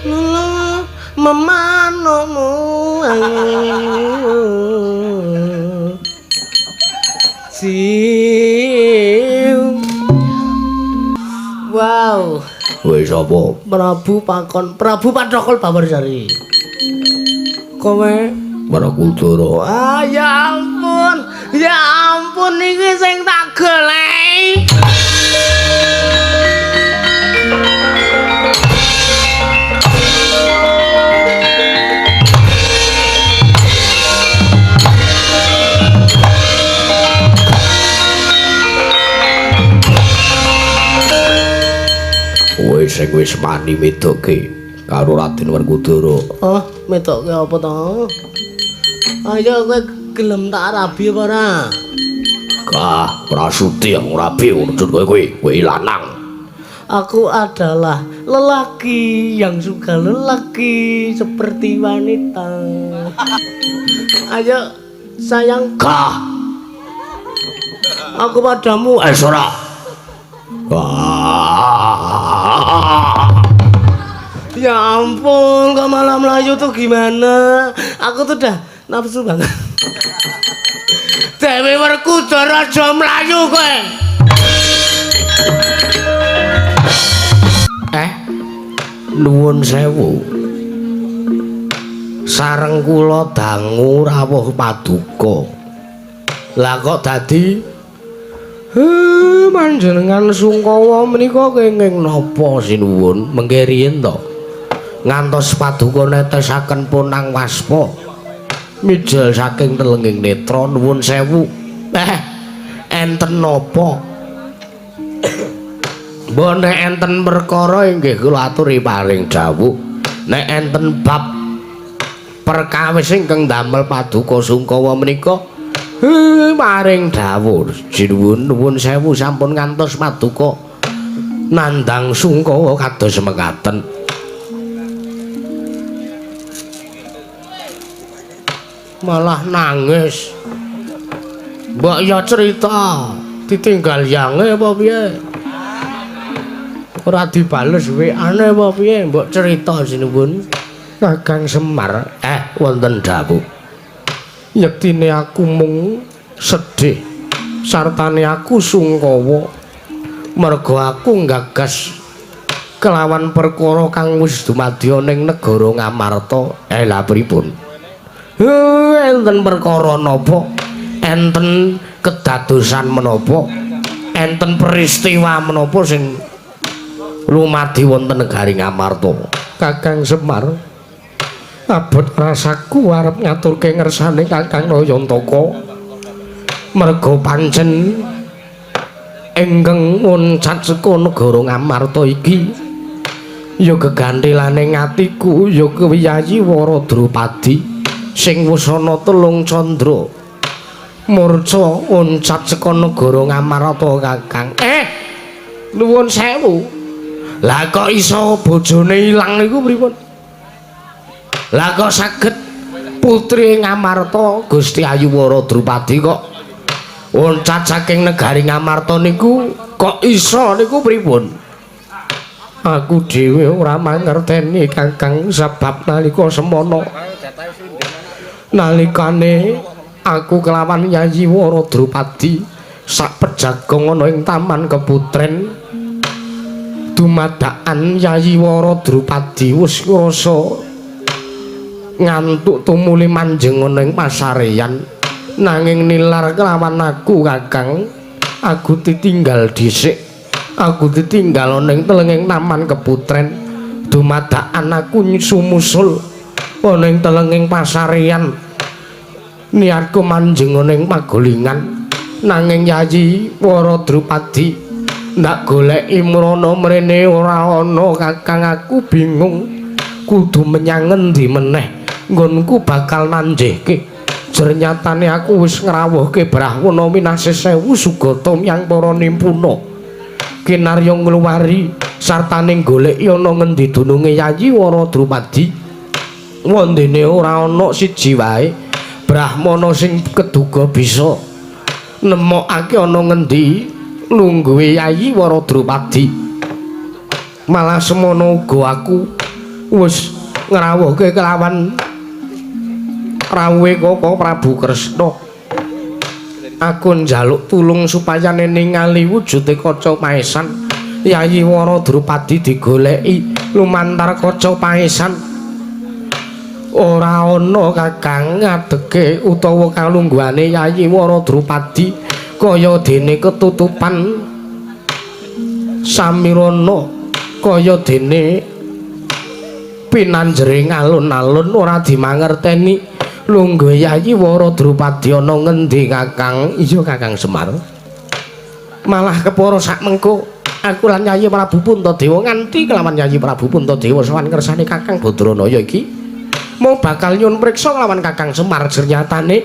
Lulu memanukmu. Siu. Wow. Wis apa? Prabu Pakon, Prabu Pathokol Bawarsari. Kowe Werkudara. Ah, ya ampun. Ya ampun iki sing tak goleki. Kowe sing wis mani medoke karo Raden Werkudara. Oh, medoke apa to? Ayo kowe gelem tak rabi apa ora? Gah, ora sudi aku rabi urut kowe kowe, kowe lanang. Aku adalah lelaki yang suka lelaki seperti wanita. Ayo sayang. Gah. Aku padamu. Eh, ora. Ya ampun, kok malah melayu tuh gimana? Aku tuh udah nafsu banget. Dewi Werkudara aja mlayu kowe. Nuwun sewu. Sareng kula dangu rawuh paduka. Lah kok dadi panjenengan sungkawa menika kenging napa sinuwun? Mengke riyin to. Ngantos paduka netesaken punang waspa. Mijil saking telenging netra nuwun sewu. Enten napa? Mbok nek enten perkara inggih kula aturi paring dawuh. Nek enten bab perkawis ingkang damel paduka sungkawa menika paring dawuh. Sinuwun nuwun sewu sampun ngantos paduka nandhang sungkawa kados mekaten. Malah nangis. Mbok ya cerita ditinggal yange apa piye? Ora dibales WA-ne apa piye? Mbok cerita sinuwun. Kakang Semar, wonten dawuh. Yektine aku mung sedih sartane aku sungkawa merga aku nggagas kelawan perkara kang wis dumadya ning negara Ngamarta. Lha pripun? Enten perkara napa? Enten kedadosan menapa? Enten peristiwa menapa sing lumadi wonten negari Ngamarta? Kakang Semar, abot rasaku arep ngaturke ngersane Kakang Nayantaka. Merga pancen ingkang nguncat saka negara Ngamarta iki ya geganthilane atiku ya kuwi Yayi Wara Drupadi sing wis ana telung candra murca uncat saka negara Ngamarta. Kakang, nuwun sewu. Lah kok iso bojone ilang niku pripun? Lah kok saged putri Ngamarta Gusti Ayu Wara Drupadi kok uncat saking negari Ngamarta niku kok iso niku pripun? Aku dhewe ora mangerteni Kakang, sebab nalika semono nalikane aku kelawan Yayi Wara Drupadi sak pejagong ana ing Taman Keputren, dumadakan Yayi Wara Drupadi wis ngrasa ngantuk tumuli manjeng ana ing pasareyan, nanging nilar kelawan aku Kakang, aku ditinggal dhisik, aku ditinggal ana ing telenging Taman Keputren. Dumadakan aku sumusul ana ing telenging pasareyan, niatku manjeng ana ing pagolingan, nanging Yayi Wara Drupadi ndak goleki mrana mrene ora ana. Kakang, aku bingung kudu menyang ngendi meneh, nggonku bakal nanjehke. Jernyatane aku wis ngrawuhke brahwana minasih sewu sugata miyang para nimpuna kinarya ngluwari sartane goleki ana ngendi dununge Yayi Wara Drupadi. Wondene ora ana siji wae brahmana sing keduga bisa nemokake ana ngendi lungguhe Yayi Wara Drupadi. Malah semono uga aku Wis ngrawuhke kelawan rawuhe Koko Prabu Kresna. Aku njaluk tulung supaya ningali wujude kaca paesan. Yayi Wara Drupadi digoleki lumantar kaca paesan. Ora ana Kakang ngadege utawa kalungguhane Yayi Wara Drupadi kaya dene ketutupan samirana, kaya dene pinanjering alun-alun ora dimangerteni. Lungguh Yayi Wara Drupadi ana ngendi Kakang? Iya Kakang Semar. Malah kepara sak mengko aku lan Yayi Prabu Puntadewa nganti kelawan Yayi Prabu Puntadewa sowan kersane Kakang Badranaya iki mau bakal nyuwun priksa kelawan Kakang Semar. Jernyatane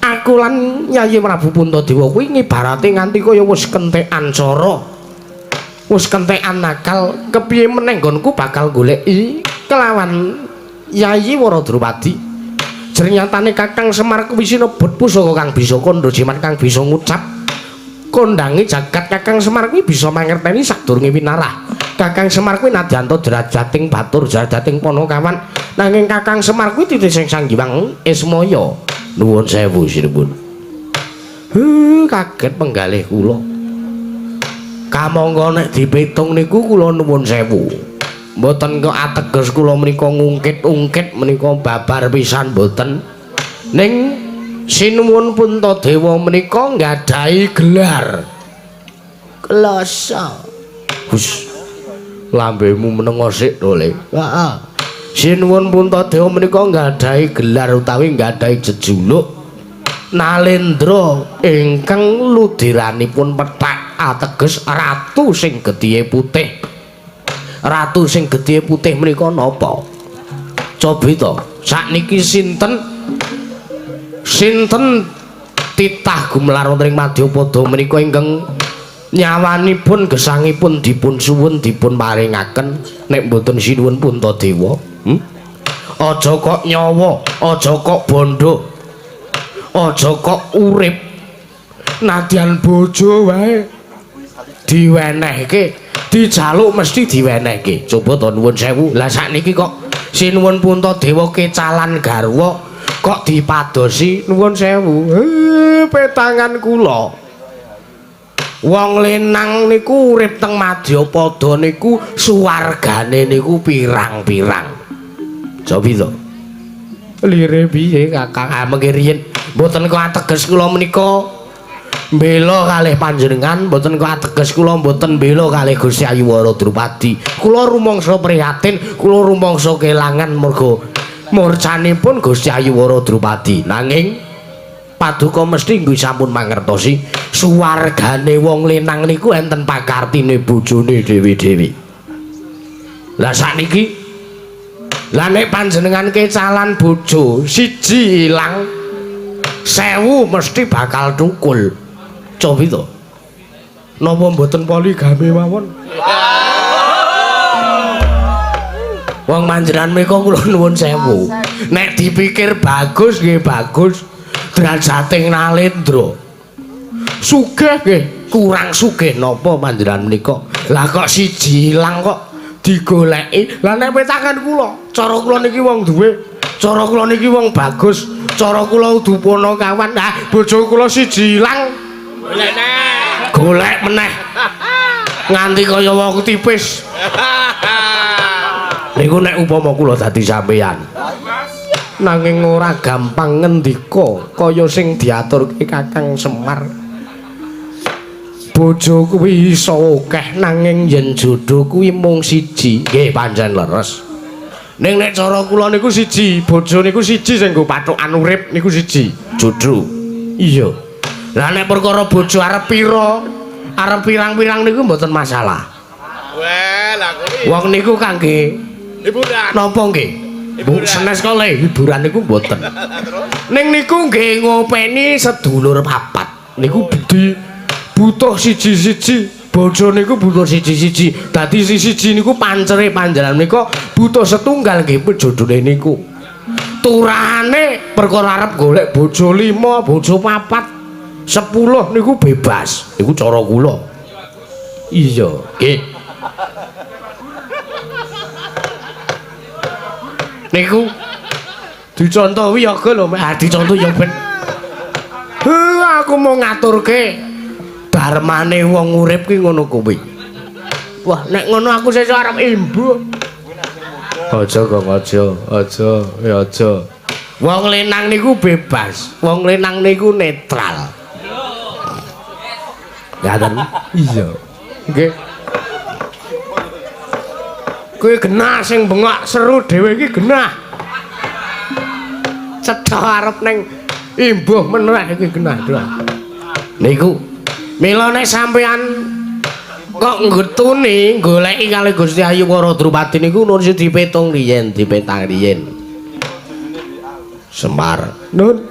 aku lan Yayi Prabu Puntadewa kuwi ngibarate nganti kaya wis kentekan cara, wis kentekan nakal. Kepiye meneh nggonku bakal goleki kelawan Yayi Wara Drupadi. Jernyatane Kakang Semar kuwi sinebut pusaka kang bisa kandha jimat kang bisa ngucap kondange jagat. Kakang Semar kuwi bisa mangerteni sadurunge winarah. Kakang Semar kuwi nadyanta derajating batur derajating panakawan, nanging Kakang Semar kuwi titis sing Sang Hyang Ismaya. Nuwun sewu sinuwun. Kaget penggalih kula. Kamangka nek dipitung niku kula nuwun sewu. Mboten kok ateges kula menika ngungkit-ungkit menika babar pisan mboten. Ning Sinuwun Puntadewa menika nggadahi gelar Kloso. Hus. Lambemu menengo sik to, Le. Heeh. Sinuwun Puntadewa menika nggadahi gelar utawi nggadahi jejuluk Nalendra ingkang ludiranipun pethak ateges ratu sing getihe putih. Ratu sing getihe putih menika napa? Cobi to, sakniki sinten sinten titah gumelar wonten ing Madyapada menika ingkang nyawanipun gesangipun dipun suwun dipun paringaken nek mboten Sinuwun Puntadewa. Aja kok nyawa, aja kok bondo, aja kok urip, nadyan bojo wae diwenehke, dijaluk mesti diwenehke. Coba to nuwun sewu. Lah sakniki kok Sinuwun Puntadewa kecalan garwa kok dipadosi nuwun sewu. Petangan kula. Wong lenang niku urip teng Madyapada niku suwargane niku pirang-pirang. Cobi to. Lire piye Kakang? Ah mengke riyin mboten kok ateges kula menika mbela kalih panjenengan, mboten kok ateges kula mboten mbela kalih Gusti Ayu Wara Drupadi. Kula rumangsa prihatin, kula rumangsa kelangan merga murcanipun Gusti Ayu Wara Drupadi. Nanging paduka mesti nggih sampun mangertosi suwargane wong lenang niku enten pakartine bojone dewi-dewi. Lah sakniki lah nek panjenengan kecalan bojo siji ilang 1000 mesti bakal tukul. Cobi to. Napa mboten poligami mawon? Wong panjenengan menika kula nuwun sewu. Nek dipikir bagus nggih bagus. Drajating Nalendra. Sugih nggih, kurang sugih napa panjenengan menika? Lah kok siji ilang kok digoleki. Lah nek petakan kula, cara kula niki wong duwe, cara kula niki wong bagus, cara kula udu panakawan. Lah bojo kula siji ilang golek neh. Golek meneh. Nganti kaya wong tipis. Niku nek upama kula dadi sampeyan. Nanging ora gampang ngendika kaya sing diaturke Kakang Semar. Bojo kuwi iso akeh nanging yen jodho kuwi mung siji. Nggih pancen leres. Ning nek cara kula niku siji, bojo niku siji sing nggo pathokan urip niku siji, jodho. Iya. Lah nek perkara bojo arep pira, arep pirang-pirang niku mboten masalah. Weh, lah kuwi. Wong niku kangge hiburan. Napa nggih? Bu senes kok le hiburan niku mboten. Ning niku nggih ngopeni sedulur papat. Niku di butuh siji-siji. Bojo niku butuh siji-siji. Dadi siji niku pancere panjenengan menika butuh setunggal nggih jodhone niku. Turahane perkara arep golek bojo 5, bojo 4, 10 niku bebas. Niku cara kula. Iya, nggih. Niku dicontoh wiyaga lho, ah dicontoh ya ben. Aku mau ngaturke dharmane wong urip ki ngono kuwi. Wah, nek ngono aku sesuk arep imbuh. Aja kok aja, aja, ya aja. Wong lenang niku bebas, wong lenang niku netral. Ngaten? Iya. Nggih. Kuwi genah sing bengok seru dhewe iki genah. Cetha arep ning imbuh meneh iki genah doang. Niku mila nek sampean kok nggetuni goleki kali Gusti Ayu Wara Drupadi niku nun dipetung riyen, dipetang riyen. Semar. Nun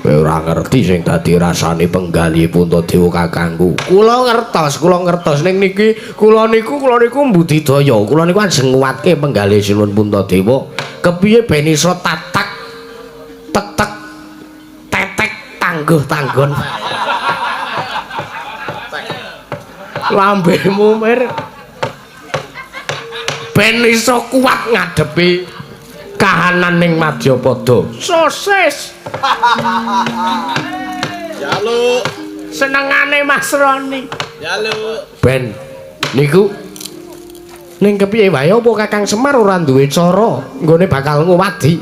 kowe ora ngerti sing dadi rasane penggalih Puntadewa kakangku. Kula ngertos ning niki kula niku mbudidaya. Kula niku ajeng nguwatke penggalih Sinuwun Puntadewa. Kepiye ben iso tatak tetek tetek tangguh tanggon. Lambemu mir ben iso kuat ngadepi kahanan ning Madyapada. Sosis. Jaluk. Senengane Mas Roni. Jaluk. Ben niku ning kepiye wae apa Kakang Semar ora duwe cara nggone bakal nguwadi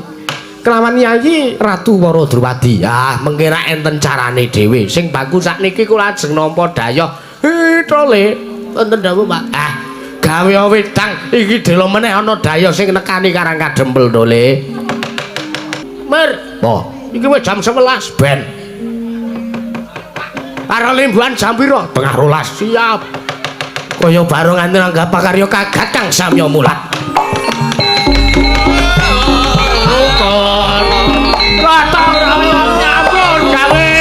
kelawan Yayi Ratu Wara Drupadi. Ah, mengke ra enten carane dhewe. Sing bagus sakniki kula ajeng nampa dayah. Tole wonten dawuh Pak. Ah, gawe wedang iki delo meneh ana dayah sing nekani Karang Kadempel tole. Mer, oh, iki wis jam 11 ben. Karo limbuhan jam pira? 11:30. Siap. Kaya barongan nanggap pakarya kagat kang samya mulat. Rukun. Gotong royong nyambut gawe.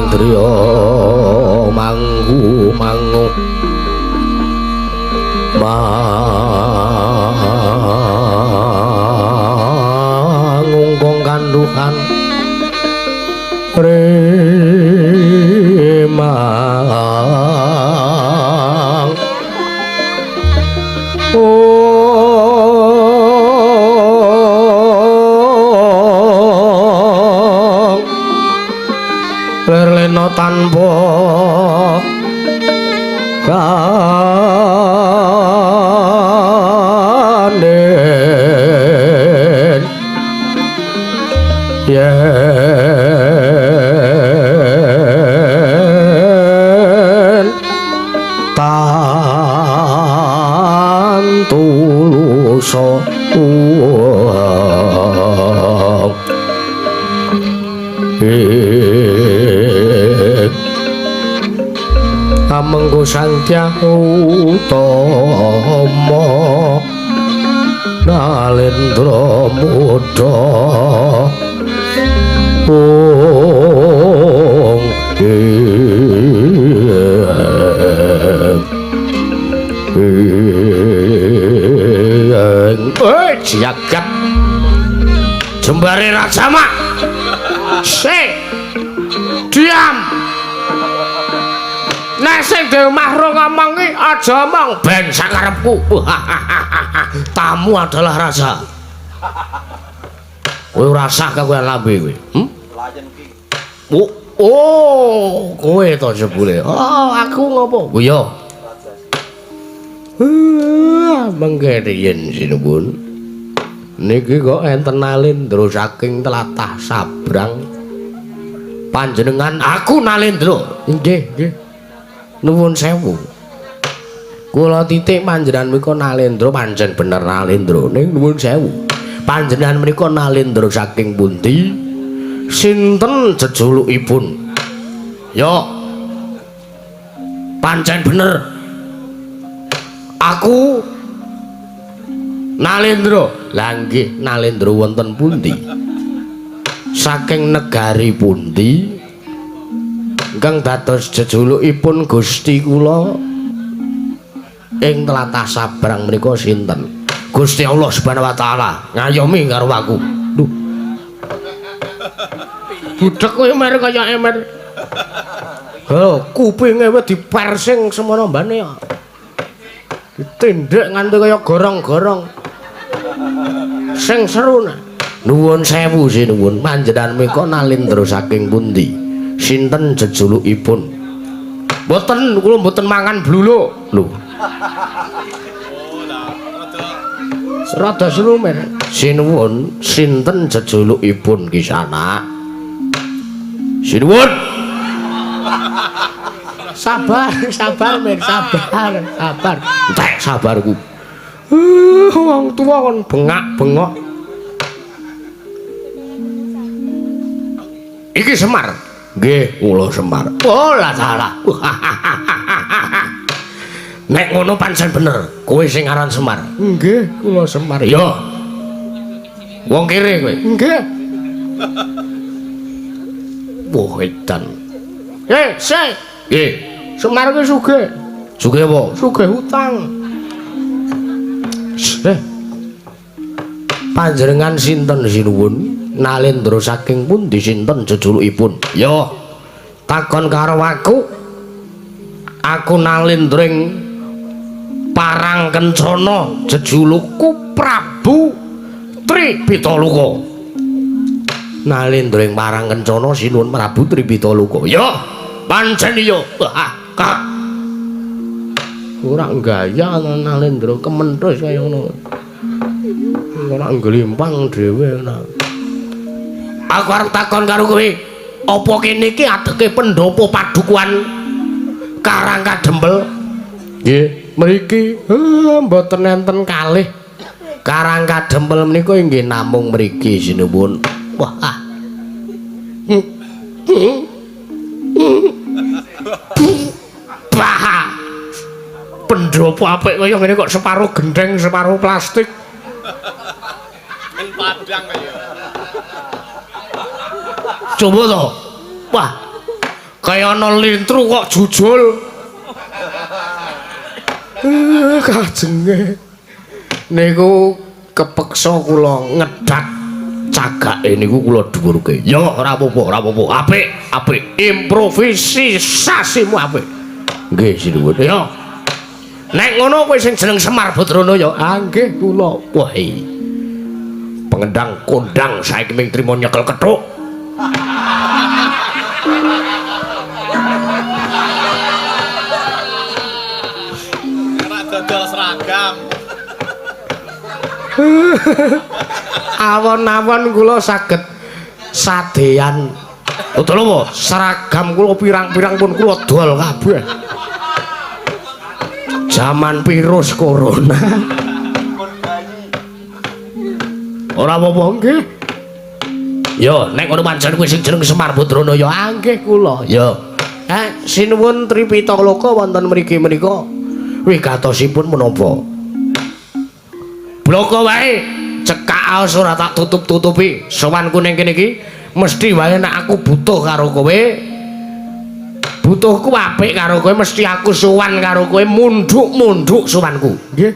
Griya manggu mangu mangungkung kanduhan remang lerlena tanpa kanden yen tan tulusa Amengku Sanghyang Utama Nalendra Muda Ong ing jagat jembare Rajama. Sik diam. Nek sing di omah ro ngomong ki Aja omong ben sakarepku. Tamu adalah raja. Kowe ora sah kagungan lambe kowe. Hmm? Oh, oh, kowe to jebule. Oh, aku ngopo? Oh iya. Mengke riyen sinuwun. Niki kok enten Nalendra saking tlatah Sabrang. Panjenengan aku Nalendra. Nggih, nggih. Nuwun sewu. Kula titik panjenengan menika Nalendra pancen bener Nalendra. Ning nuwun sewu. Panjenengan menika Nalendra saking pundi? Sinten jejulukipun? Yo. Pancen bener. Aku Nalendra. Lah nggih, Nalendra wonten pundi? Saking negari pundi? Ingkang dados jejulukipun Gusti kula ing tlatah Sabrang menika sinten? Gusti Allah Subhanahu wa taala ngayomi karo aku. Duh. Budhek kowe mer kaya emer. Lho, kupinge wis dipersing semono mbane kok. Ditindhek nganti kaya gorong-gorong. Sing seru nah. Nuwun sewu sinuwun, panjenengan menika Nalendra saking pundi? Sinten jejulukipun? Mboten, kula mboten mangan bluluk. Lho. Rada seru mer. Sinuwun, sinten jejulukipun Ki Sanak? Sinuwun. Sabar, sabar mer, sabar, sabar. Entek sabarku. Wong tuwa kon bengak-bengok. Iki Semar. Nggih, kula Semar. Oh, lah salah. Nek ngono pancen bener, kowe sing aran Semar. Nggih, kula Semar. Ya. Wong kere kowe. Nggih. Wah, edan. Sik. Nggih. Semar kuwi sugih. Sugih apa? Sugih utang. Panjenengan sinten sinuwun? Nalendra saking pundi sinten jejulukipun? Ya. Takon karo aku. Aku Nalendra ing Parang Kencana, jejulukku Prabu Tripitaluka. Nalendra ing Parang Kencana sinuwun Prabu Tripitaluka. Ya, pancen iya. Kak. Ora gaya Nalendra kementhus kaya ngono. Ora ngglimpang dhewe ngono. Aku arep takon karo kowe, apa kene iki adeke pendopo padukuhan Karang Kadempel? Nggih, mriki mboten enten kalih. Karang Kadempel menika inggih namung mriki sinuwun. Wah. Bah. Pendopo apik kaya ngene kok separo gendeng, separo plastik. Men padang kaya. Coba to. Wah. Kaya ana lintru kok jujul. Kajenge. Niku kepeksa kula ngedhak cagake niku kula dhuwurke. Ya ora apa-apa, ora apa-apa. Apik, apik. Improvisasimu apik. Nggih, sinuwun. Ya. Nek ngono kowe sing jeneng Semar Badrana ya. Ah nggih kula. Wah. Pengendang kondang saiki ming trimo nyekel kethuk. Ora dodol seragam. Awon-awon kula saged sadean. Dodol apa? Seragam kula pirang-pirang pun kula dol kabeh. Jaman virus corona. Ora apa-apa nggih. Yo, nek ngono pancen kuwi sing jeneng Semar Badrana ya. Ah nggih kula. Ya. Sinuwun Tripitaloka wonten mriki menika wigatosipun menapa? Bloko wae cekak aos ora tak tutup-tutupi. Sowanku ning kene iki mesti wae nek aku butuh karo kowe. Butuhku apik karo kowe mesti aku sowan karo kowe mundhuk-mundhuk sowanku. Nggih.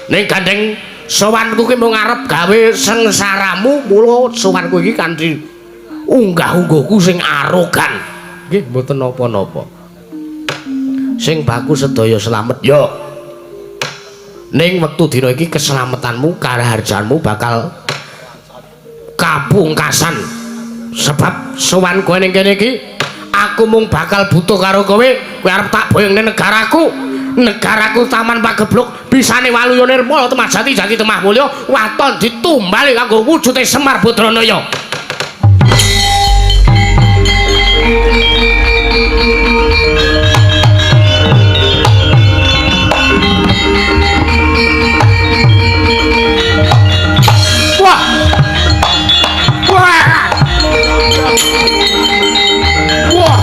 Ning gandeng sowanku ki mung arep gawe sengsaramu, mula sowanku iki kanthi unggah-ungguhku sing arogan. Nggih, mboten napa-napa. Sing baku sedaya slamet ya. Ning wektu dina iki keselamatanmu karaharjanmu bakal kapungkasan. Sebab sowan kowe ning kene iki aku mung bakal butuh karo kowe, kowe arep tak boyong ning negaraku. Negaraku Taman Pagebluk bisane Waluya Nirmala Temah Jati Jati Temah Mulya waton ditumbali kanggo wujude Semar Badranaya. Wah. Wah. Wah.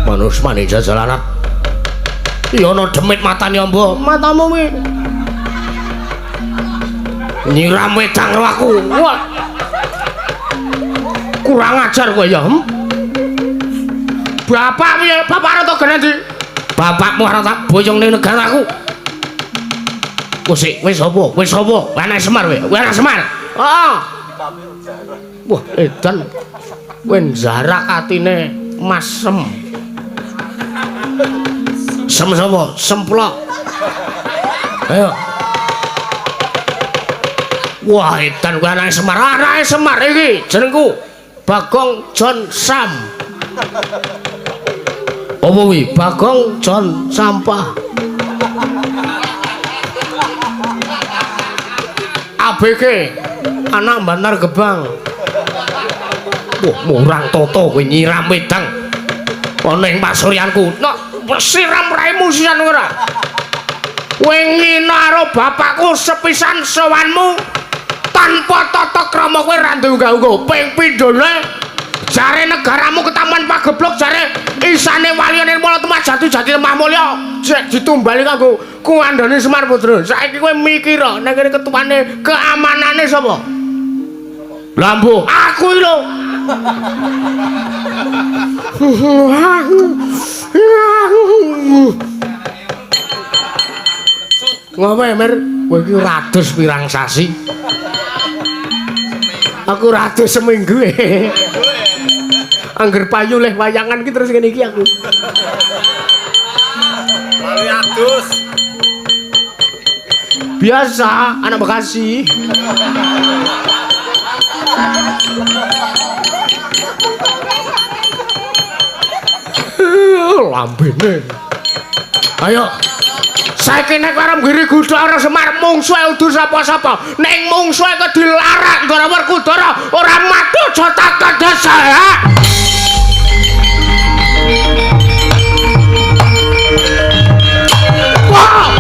Manus maneja jalanan. Ya ana demit matane amba, matamu kuwi. Nyiram wedang karo aku. Wah. Kurang ajar kowe ya. Bapak piye? Bapak arep tak genendi? Bapakmu arep tak boyong ning negaraku. Wis wis apa? Wis apa? Anak Semar kowe. Kowe anak Semar. Heeh. Wah, edan. Kowe njarak atine Mas Sem. Sem sapa? Semplok. Ayo. Wah, edan kowe anake Semar. Anake Semar iki jenengku Bagong John Sam. Apa kuwi? Bagong John Sampah. ABG anak Bantar Gebang. Wah, murang toto kowe nyiram wedang ana ing pasuryanku. Nok siram raimu sisan ora. Kowe ngina karo bapakku sepisan sowanmu tanpa tata krama kowe ra duwe unggah-ungguh. Ping pindhone jare negaramu ketaman Pagebluk jare isane Waluya Nirmala Temah Jati Jati Temah Mulya jek ditumbali kanggo kuwandhane Semar Putra. Saiki kowe mikira nek kene ketuane keamanane sapa? Lah mbuh, aku iki lho. Ngopo ya, Mir? Kowe iki rados pirang sasi? Aku rados seminggu. Angger payu leh wayangan ki terus ngene iki aku. Wali adus. Biasa, anak Bekasi. Lambene. Ayo. Saiki nek arep nggiri gudha karo Semar mungsuhe udu sapa-sapa. Ning mungsuhe kok dilarak Ndara Werkudara ora mati aja tak kendhesek. Wah!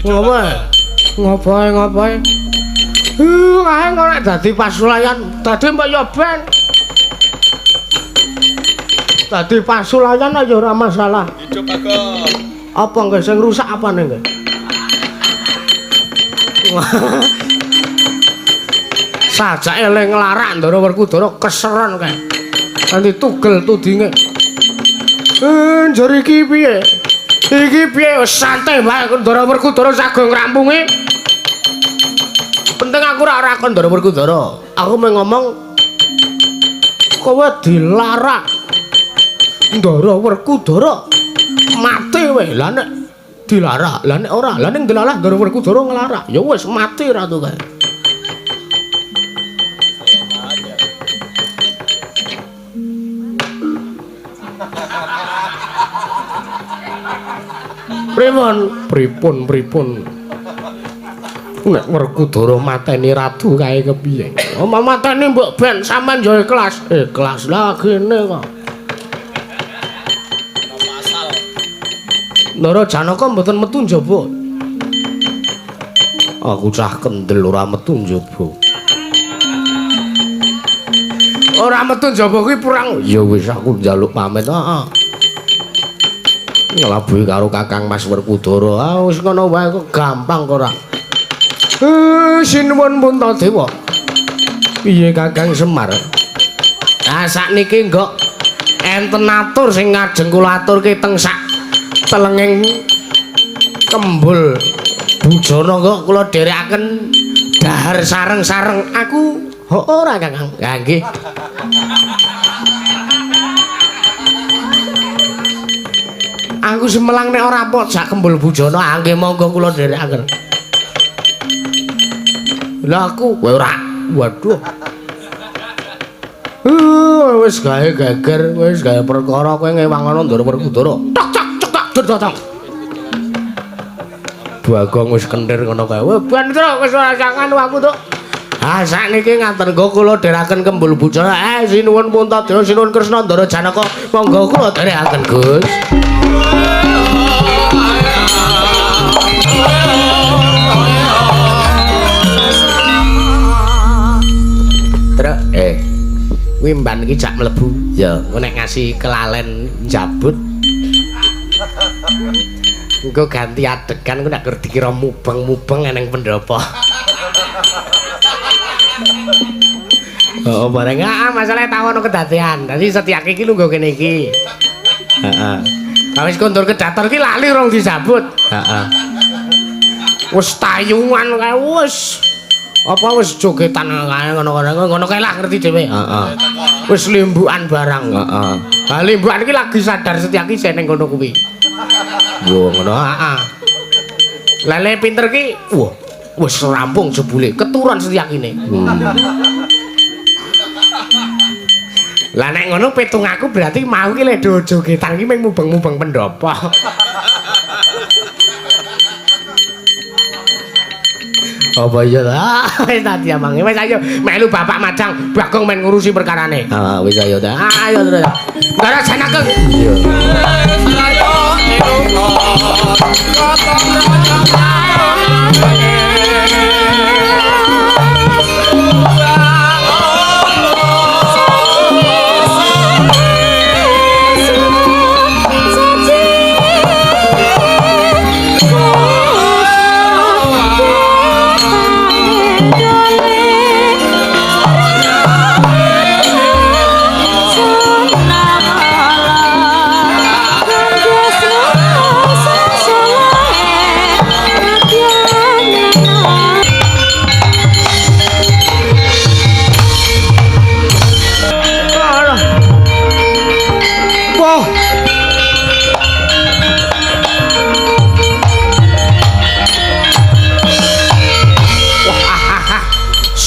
Ngopo? Ngopo? Kae kok nek dadi pasulayan, dadi mbok ya ben. Dadi pasulayan ya ora masalah. Hidup Bagong. Apa nggih sing rusak apane nggih? Sajake le nglarak Ndara Werkudara keseron kae. Nanti tugel tudinge. Njur iki piye? Iki piye wis santai wae Ndara Werkudara sagung ngrampungi. Penting aku ora kon Ndara Werkudara. Aku mung ngomong kowe dilarak Ndara Werkudara mati kowe. Lah nek dilarak, lah nek ora, lah ning dilalah Ndara Werkudara nglarak. Ya wis mati ratu kae. Pripun? Pripun pripun? Nek Werkudara mateni ratu kae kepiye? Oh, mateni mbok ben sampean yo ikhlas. Ikhlas lah kene kok. Ndara Janaka mboten metu njaba. Aku cah kendel ora metu njaba. Ora metu njaba kuwi perang. Ya wis aku njaluk pamit. Heeh. Nglabuhi karo Kakang Mas Werkudara. Ah wis ngono wae kok gampang kok ora. Sinuwun Puntadewa. Piye Kakang Semar? Ah sakniki nggok enten atur sing ngajeng kula aturke teng sak telenging kembul bujana kok kula dherekaken dahar sareng-sareng aku. Ho ora Kakang. Ha nggih. Aku semelang nek ora pok sak kembul bujana. Ah nggih monggo kula dherekaken. Lah aku kowe ora. Waduh. Wis gawe geger, wis gawe perkara kowe ngewang ana Ndara Werkudara. Tok tok cek tok tok tok. Bagong wis kentir ngono kae. Wah, ben truk wis ora sangan aku tok. Ah sakniki ngaten nggo kula dherekaken kembul bujana. Sinuwun Puntadewa, sinuwun Kresna Ndara Janaka, monggo kula dherekaken Gus. Truk kuwi mban iki jak mlebu. Ya, engko nek ngasih kelalen njabut. Engko ganti adegan engko nek dikira mubeng-mubeng eneng pendopo. Oh, bareng ah masalahe tau ono kedadean. Dadi Setyaki iki lungguh kene iki. Heeh. Lah wis kondur kedaton iki lali rong disambut. Heeh. Wis tayungan kae wis. Apa wis jogetan kae ngono-ngono ngono kae lah ngerti dhewe. Heeh. Wis limbukan barang. Heeh. Lah limbukan iki lagi sadar Setyaki sing ning kono kuwi. Wo ngono heeh. Lah le pinter ki wah wis rampung jebule keturun Setyakine. Lah nek ngono petung aku berarti mau ki le do jogetan ki mung mubeng-mubeng pendopo. Apa iya ta? Wis ta diamangi. Wis ayo melu Bapak Majang, Bagong men ngurusi perkarane. Heeh, wis ayo ta. Ayo terus. Ndara Janaka. Iya.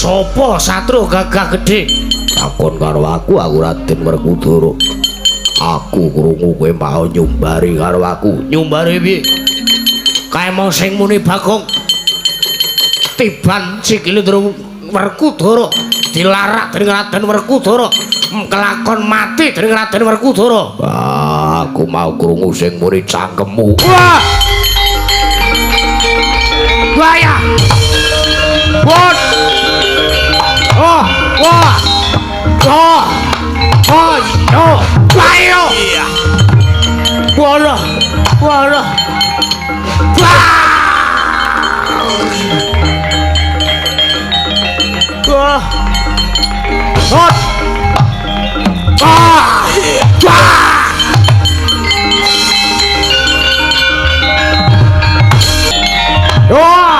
Sopo satru gagah gedhe? Takon karo aku, aku Raden Werkudara. Aku krungu kowe mau nyumbari karo aku. Nyumbari piye? Kae mau sing muni Bagong. Tiban sikile Werkudara dilarak dening Raden Werkudara, kelakon mati dening Raden Werkudara. Aku mau krungu sing muni cangkemmu. Wah! Bahaya. Wah! Oh, wah, oh, oh, oh, ayo, wah, wah, wah, wah, wah, wah, wah.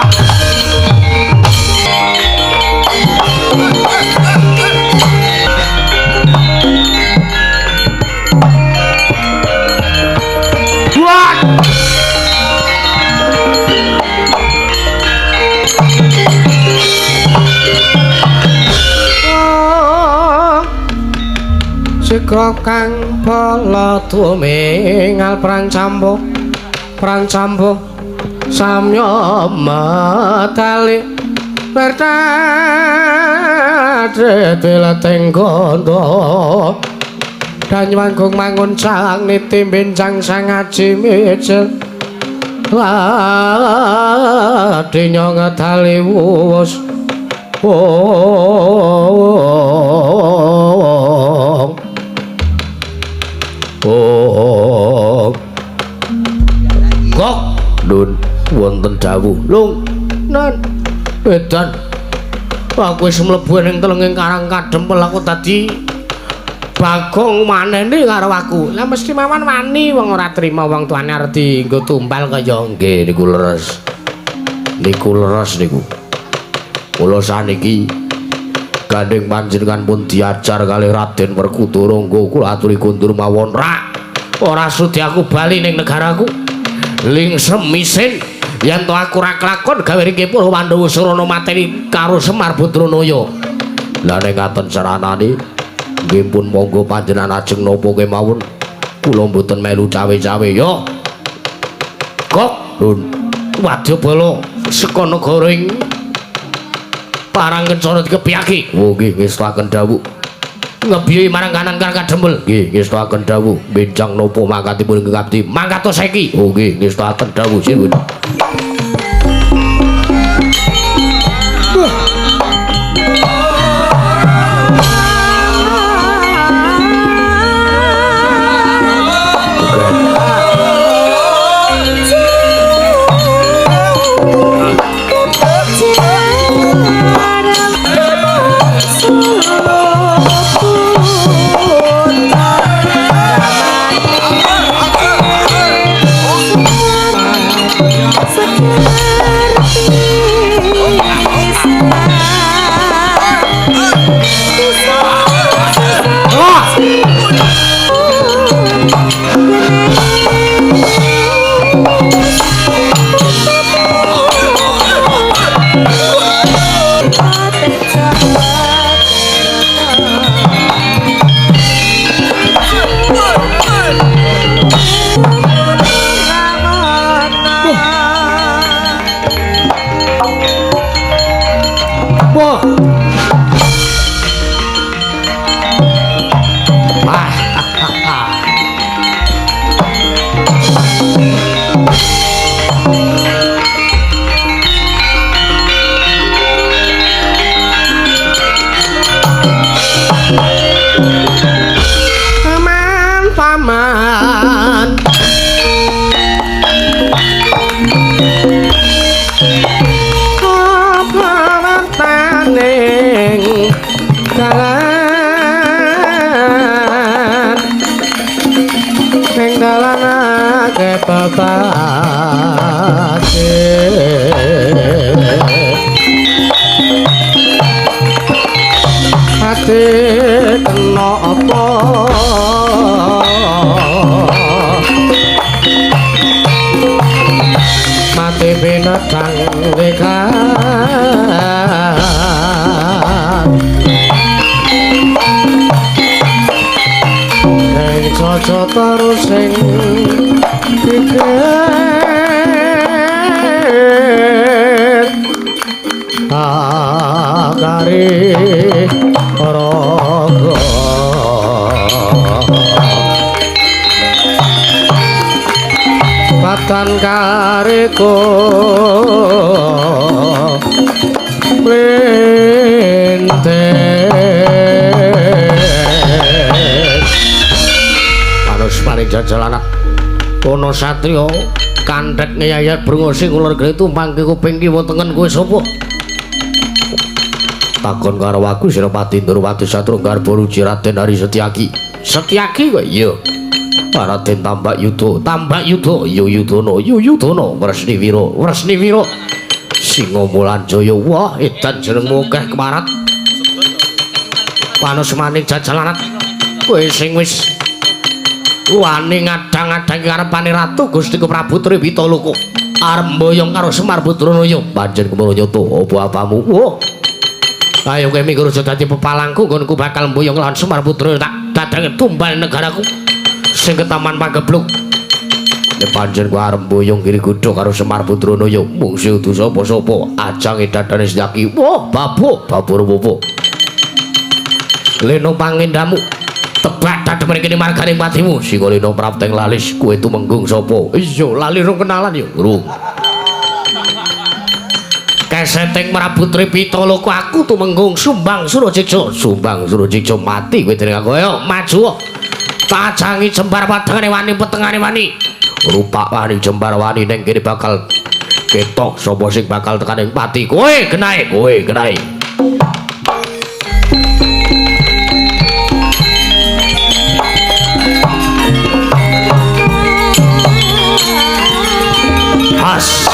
Sikra kang bala tumingal perang campuh samya medali wertadhe dileteng gondo danyanggung mangun sang niti benjang sang aji mijil ladinya ngedali wus wong. Oh, Wonten dawuh. Lung, Nan, edan. Aku wis mlebu ning telenging Karang Kadempel aku dadi Bagong manene karo aku. Lah mesti mawon wani wong ora trima wong tuane arep dienggo tumbal kaya nggih niku leres. Niku leres niku. Kula saniki gandeng panjenengan pun diajar kalih Raden Werkudara nggo kula aturi kundur mawon rak. Ora sudi aku bali ning negaraku. Lingsem isin yen to aku ora kelakon gawe ringke para Pandhawa sarana mateni karo Semar Badranaya. Lah nek ngaten saranane nggih pun monggo panjenengan ajeng napa kemawon. Kula mboten melu cawe-cawe ya. Kok wadyabala saka negara ing Parang Kencana dikepyaki. Oh nggih ngestuaken dawuh. Ngebiyi marang kanan Karang Kadempel. Nggih ngestuaken dawuh. Benjang napa mangkatipun ingkang abdi? Mangkat saiki. Oh nggih ngestuaken dawuh sinuwun. Satrio kandhek ngeyayat brungose ular gede tumpang ke kuping kiwa tengen kowe sapa? Takon karo aku Senopati Ndorowati Satru Garba Ruci Raden Hari Setyaki. Setyaki kowe? Iya. Raden Tambak Yuda, Tambak Yuda, Yuyudana, Yuyudana, Wresniwira, Wresniwira. Singa Mulanjaya. Wah, edan jenengmu akeh kemarat. Panus maning jajalanat. Kowe sing wis wani ngadang-adang karepane Ratu Gusti Prabu Triwitaloka arep mboyong karo Semar Badranaya. Pancen kemana nyata apa apamu? Wah. Ayo kowe mikir aja dadi pepalangku nggonku bakal mboyong lawan Semar Badranaya tak dadange tumbal negaraku sing ketaman pagebluk. Nek pancen kowe arep mboyong kiri godho karo Semar Badranaya mung udu sapa-sapa ajange dadane Setyaki. Wah, babu, babu rupa. Leno pangendamu tebak dadem kene margane patimu. Singalina prapteng lalis kowe tumenggung sapa? Iya, lali rung kenalan ya. Rung. Keseteng Prabu Tripitaloka aku tumenggung Sumbang Surajiksa. Sumbang Surajiksa mati kowe dening aku. Ayo maju. Tajangi jembar padangane wani petengane wani. Rupak wani jembar wani ning kene bakal Ketok sapa sing bakal tekan ing pati? Kowe genahe, kowe genahe. Has.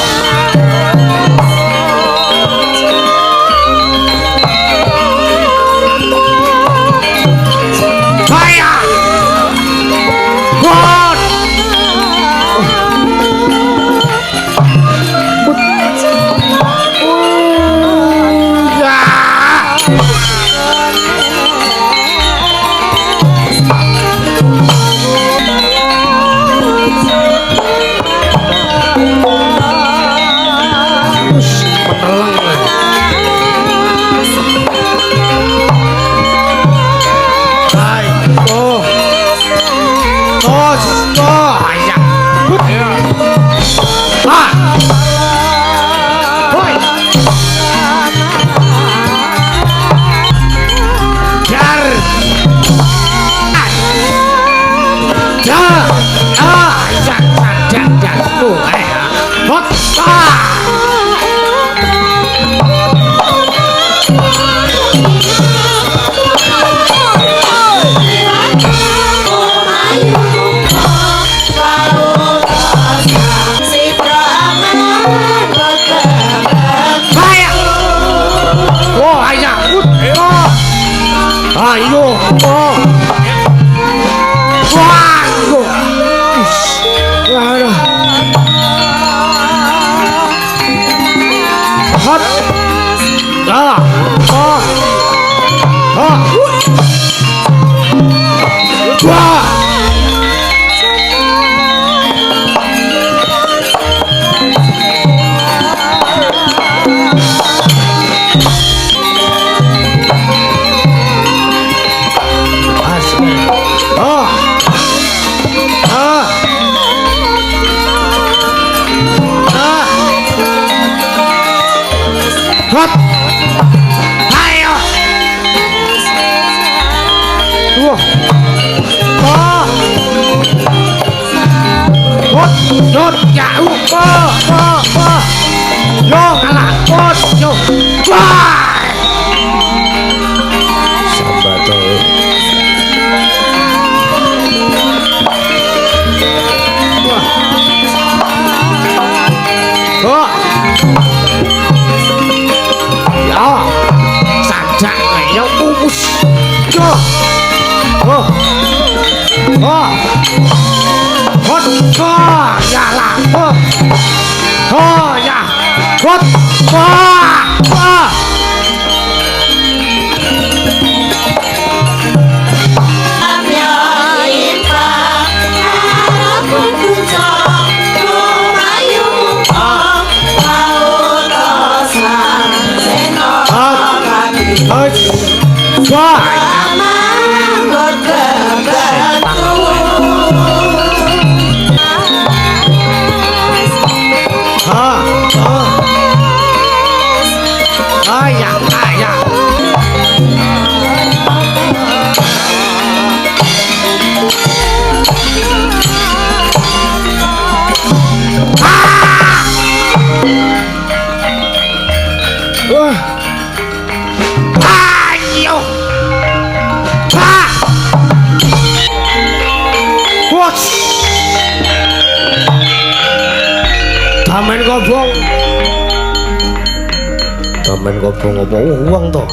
Damen kobong apa wong to?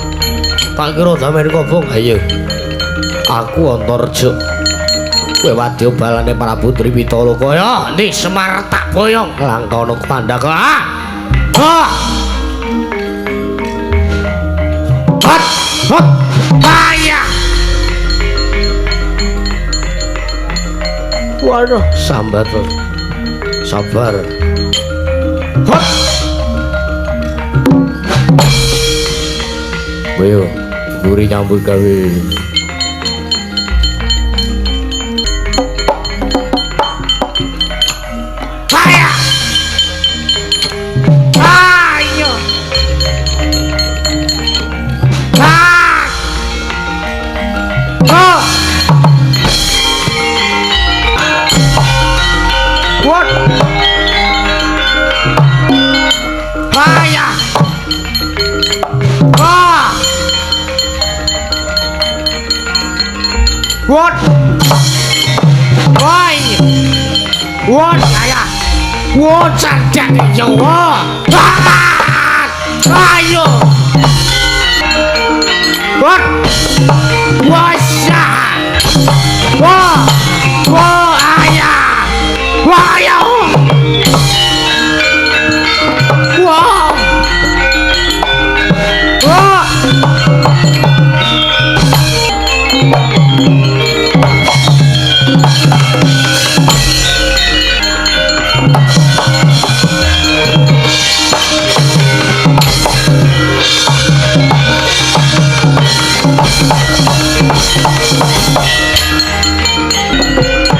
Tak kira damen kobong. Ayo. Aku Antareja. Kowe wadya balane Prabu Triwitaloka. Ya, ndi Semar tak boyong langkana Pandaka. Ah. Ha. Hot. Hot. Ayah. Waduh, sambat. Sabar. Hot. Ayo, guri nyambut gawe. Ayo. Ayo. Ah. Oh. What? Woi. Wah, saya. Wah, cadak ya. Wah. Ayo. Wah. Wah, syah. Wah. Wah, ayah. Wah, ayah. Wah. Wah.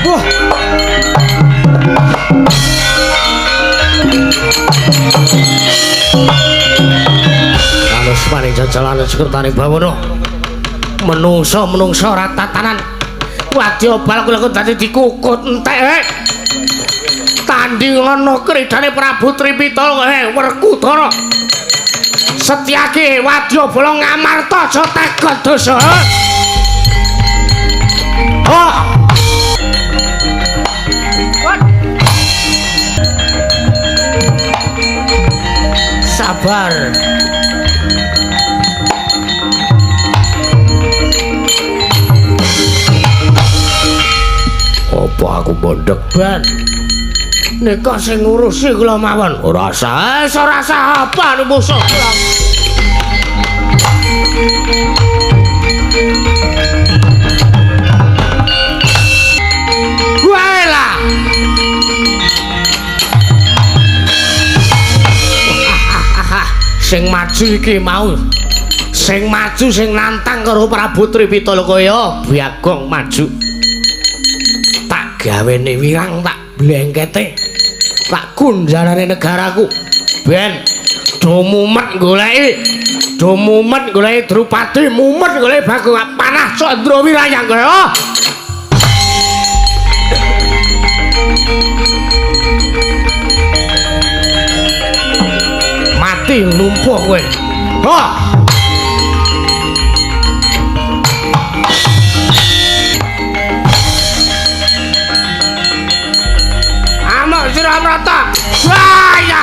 Wah. Halus paring jajalan sekertane bawono. Menungso-menungso ora tatanan. Wadya bal kula dadi dikukut entek. Tanding ana kridane Prabu Tripita Werkudara. Setyaki wadya bala ngamarta aja takon dosa. Oh. Sabar. Apa aku mondhek ben? Nika sing ngurusi kula mawon. Ora sah, ora sah apa musuh kula. Walah. Sing maju iki mau. Sing maju sing nantang karo Prabu Tripitala kaya Bagong maju. Tak gawene wirang tak blengkete. Tak kunjarane negaraku. Ben do mumet goleki. Do mumet goleki Drupadi, mumet goleki Bagong panah Candra Wirayang kaya. Mati lumpuh kowe. Ho. Amok sira mrata. Wah ya.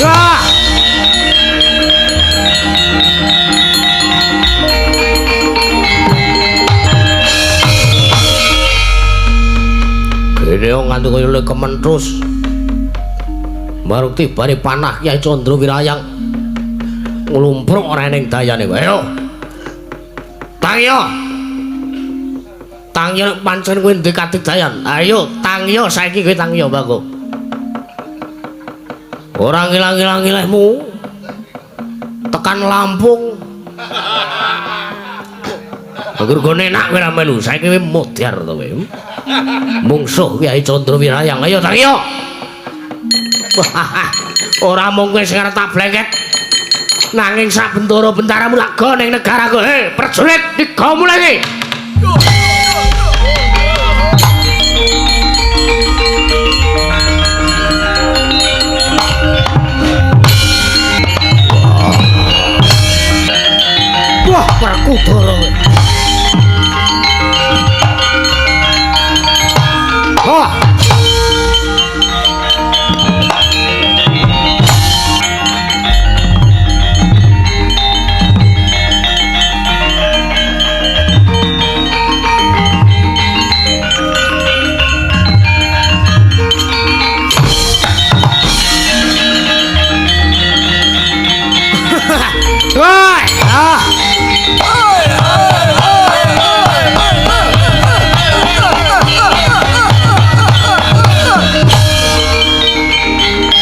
Wah. Kene nganti kaya le kementrus. Baru tibane panah Kyai Candra Wirayang nglumpruk ora ning dayane. Ayo. Tangyo. Tangyo pancen kowe ndek kadigdayan. Ayo tangyo saiki kowe tangyo Bagong. Ora ngilang-ilang-ilehmu. Tekan Lampung. Gurgone enak kowe ra melu, saiki kowe modar to kowe. Mungsuh Kyai Candra Wirayang. Ayo tangyo. Ora mung kowe sing arep tak blengket. Nanging sak bentara bentaramu lak go ning negaraku. Hei, prajurit digo mulai. Wah, Werkudara. Wah. Woi, ah.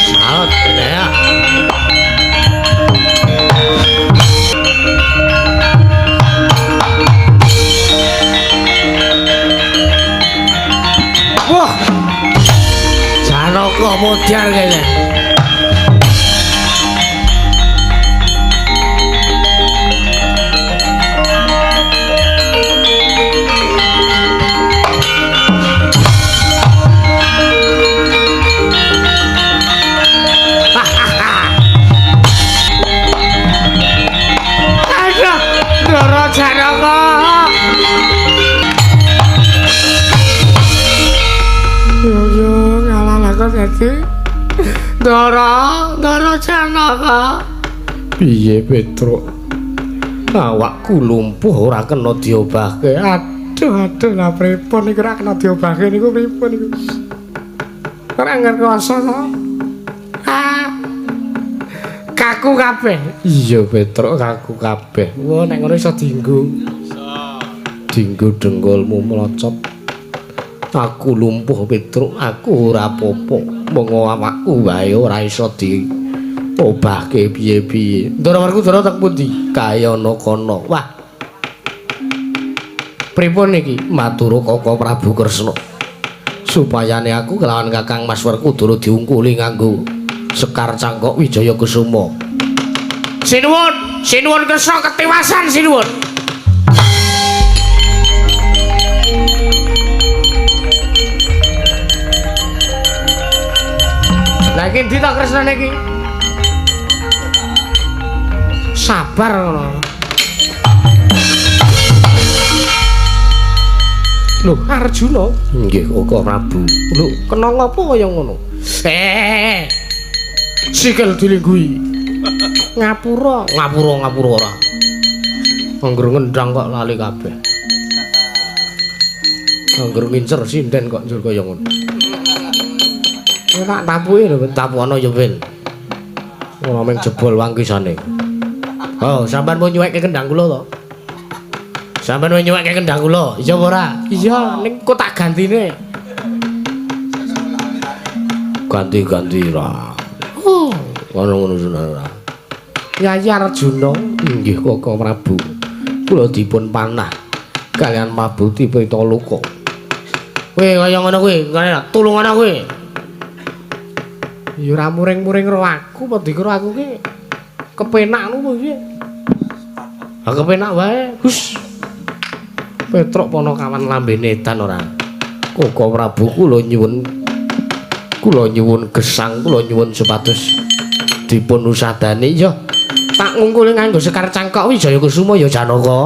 Saut ya. Wah. Janaka modar kene. dadi Ndara, Ndara Janaka. Piye Petruk? Awakku lumpuh ora kena diobahke. Aduh, aduh, lah pripun niku ora kena diobahke niku pripun niku? Ora ngerasa to. Ah. Kaku kabeh. Iya Petruk, kaku kabeh. Wah, nek ngono iso dienggo. Iso. Dienggo dengkulmu mlocot. Aku lumpuh Petruk, aku ora apa-apa. Mung awakku wae ora iso diobahke piye-piye. Ndara Werkudara teng pundi? Kayana kono. Wah. Pripun iki? Matur Koko Prabu Kresna. Supayane aku kelawan Kakang Mas Werkudara diungkuli nganggo Sekar Cangkok Wijaya Kusuma. Sinuwun, sinuwun Kresna ketiwasan sinuwun. Lah iki ndi to Kresnane iki? Sabar ngono. Lho, Arjuna. Nggih, Koko Prabu. Lho, kena ngopo kaya ngono? Sikil dilingguhi. Ngapura, ngapura, ngapura ora. Angger ngendang kok lali kabeh. Angger ngincer sinden kok njur kaya ngono. Ora tapuke lho, tapukono ya ben. Ora mung jebol wangkisane. Oh, sampean mau nyuweke kendang kula to? Sampean mau nyuweke kendang kula? Iya apa ora? Iya, ning kok tak gantine. Ganti-ganti ra. Oh, ngono-ngono ora. Yayi Arjuna, inggih Koko Prabu. Kula dipun panah kaliyan Mabuti Pitaloka. Kowe kaya ngono kuwi, tulungono kowe. Ya ora muring-muring ro aku, apa dikira aku ki kepenak ngono piye? Ha kepenak wae. Hus. Petruk Ponokawan lambene edan ora. Koko Prabu kula nyuwun gesang, kula nyuwun supados dipun usadani. Ya tak ngungkuli nganggo Sekar Cangkok Wijaya Kusuma ya Janaka.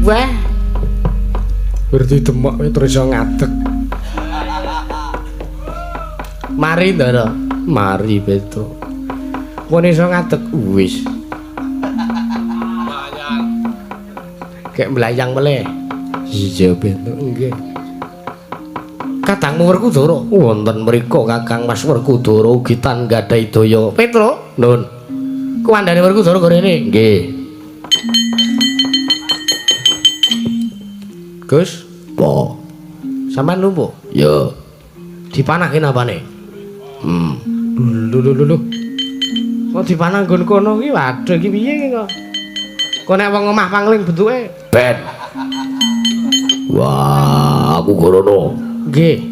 Wah. Berarti demok kowe terus iso ngadeg. Mari Ndara, mari Petruk. Kowe iso ngadeg wis. Mlayang. Kek mlayang meleh. Iya Petruk, nggih. Kadangmu Werkudara wonten mriku Kakang Mas Werkudara ugi tan gadhahi daya. Petruk, nun. Kuwandane Werkudara gorene. Nggih. Gus, po. Sampeyan lumpuh? Ya. Dipanahke napane? Lho lho lho. Kok dipanah nggon kono ki waduh iki piye iki kok? Kok nek wong omah pangling bentuke? Ben. Wah, aku gorono. Nggih.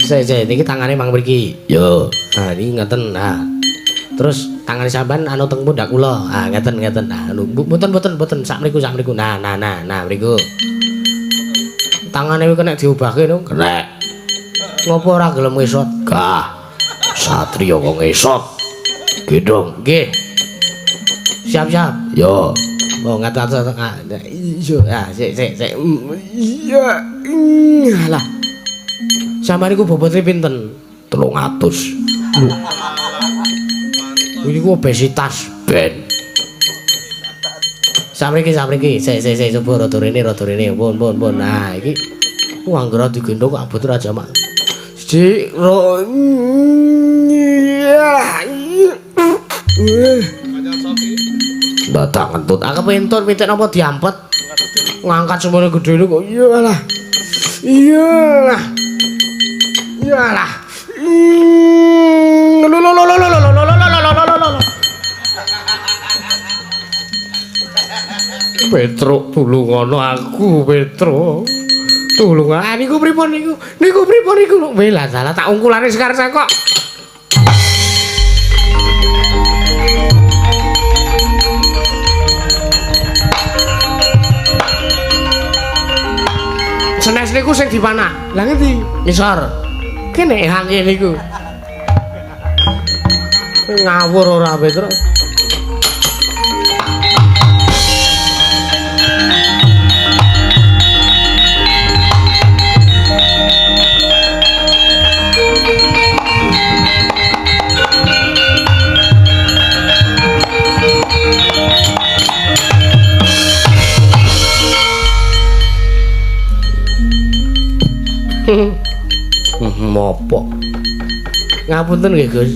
Sik, niki tangane mang mriki. Ya. Nah, niki ngeten. Nah. Terus tangane sampean anu teng pundak kula. Ah, ngeten ngeten. Nah, anu mboten sak mriku sak mriku. Nah, nah, nah, nah mriku. Tangane kuwi kena diobahke no? Kena. Ngopo ora gelem ngesot? Gah. Satria kok ngesot. Gendong. Nggih. Siap-siap. Yo. Oh, ngatur-atur. Iya, ah, sik sik sik. Iya. Alah. Sampeyan iku bobote pinten? 300. Lho. Ini ku obesitas ben. Samriki samriki, sik sik sik coba rada rene rada rene. Pun pun pun. Nah, iki ku anggere digendhong kok abot ora jamak. Siji ro. Dadak ngentut. Aku pentut pitik napa diampet. Ngangkat semono gedhe kok. Iyalah. Iyalah. Iyalah. Lho lho lho lho lho lho lho lho lho. Petruk tulungono aku Petruk. Tulung. Ah niku pripun niku? Niku pripun niku? Weh lah salah tak ungkulane Sekar Cangkok. Sikilku sing dipanah. Lah ngendi? Ngisor. Kene hang kene iku. Ngawur ora Petro. Mopo. Ngapunten nggih, Gus.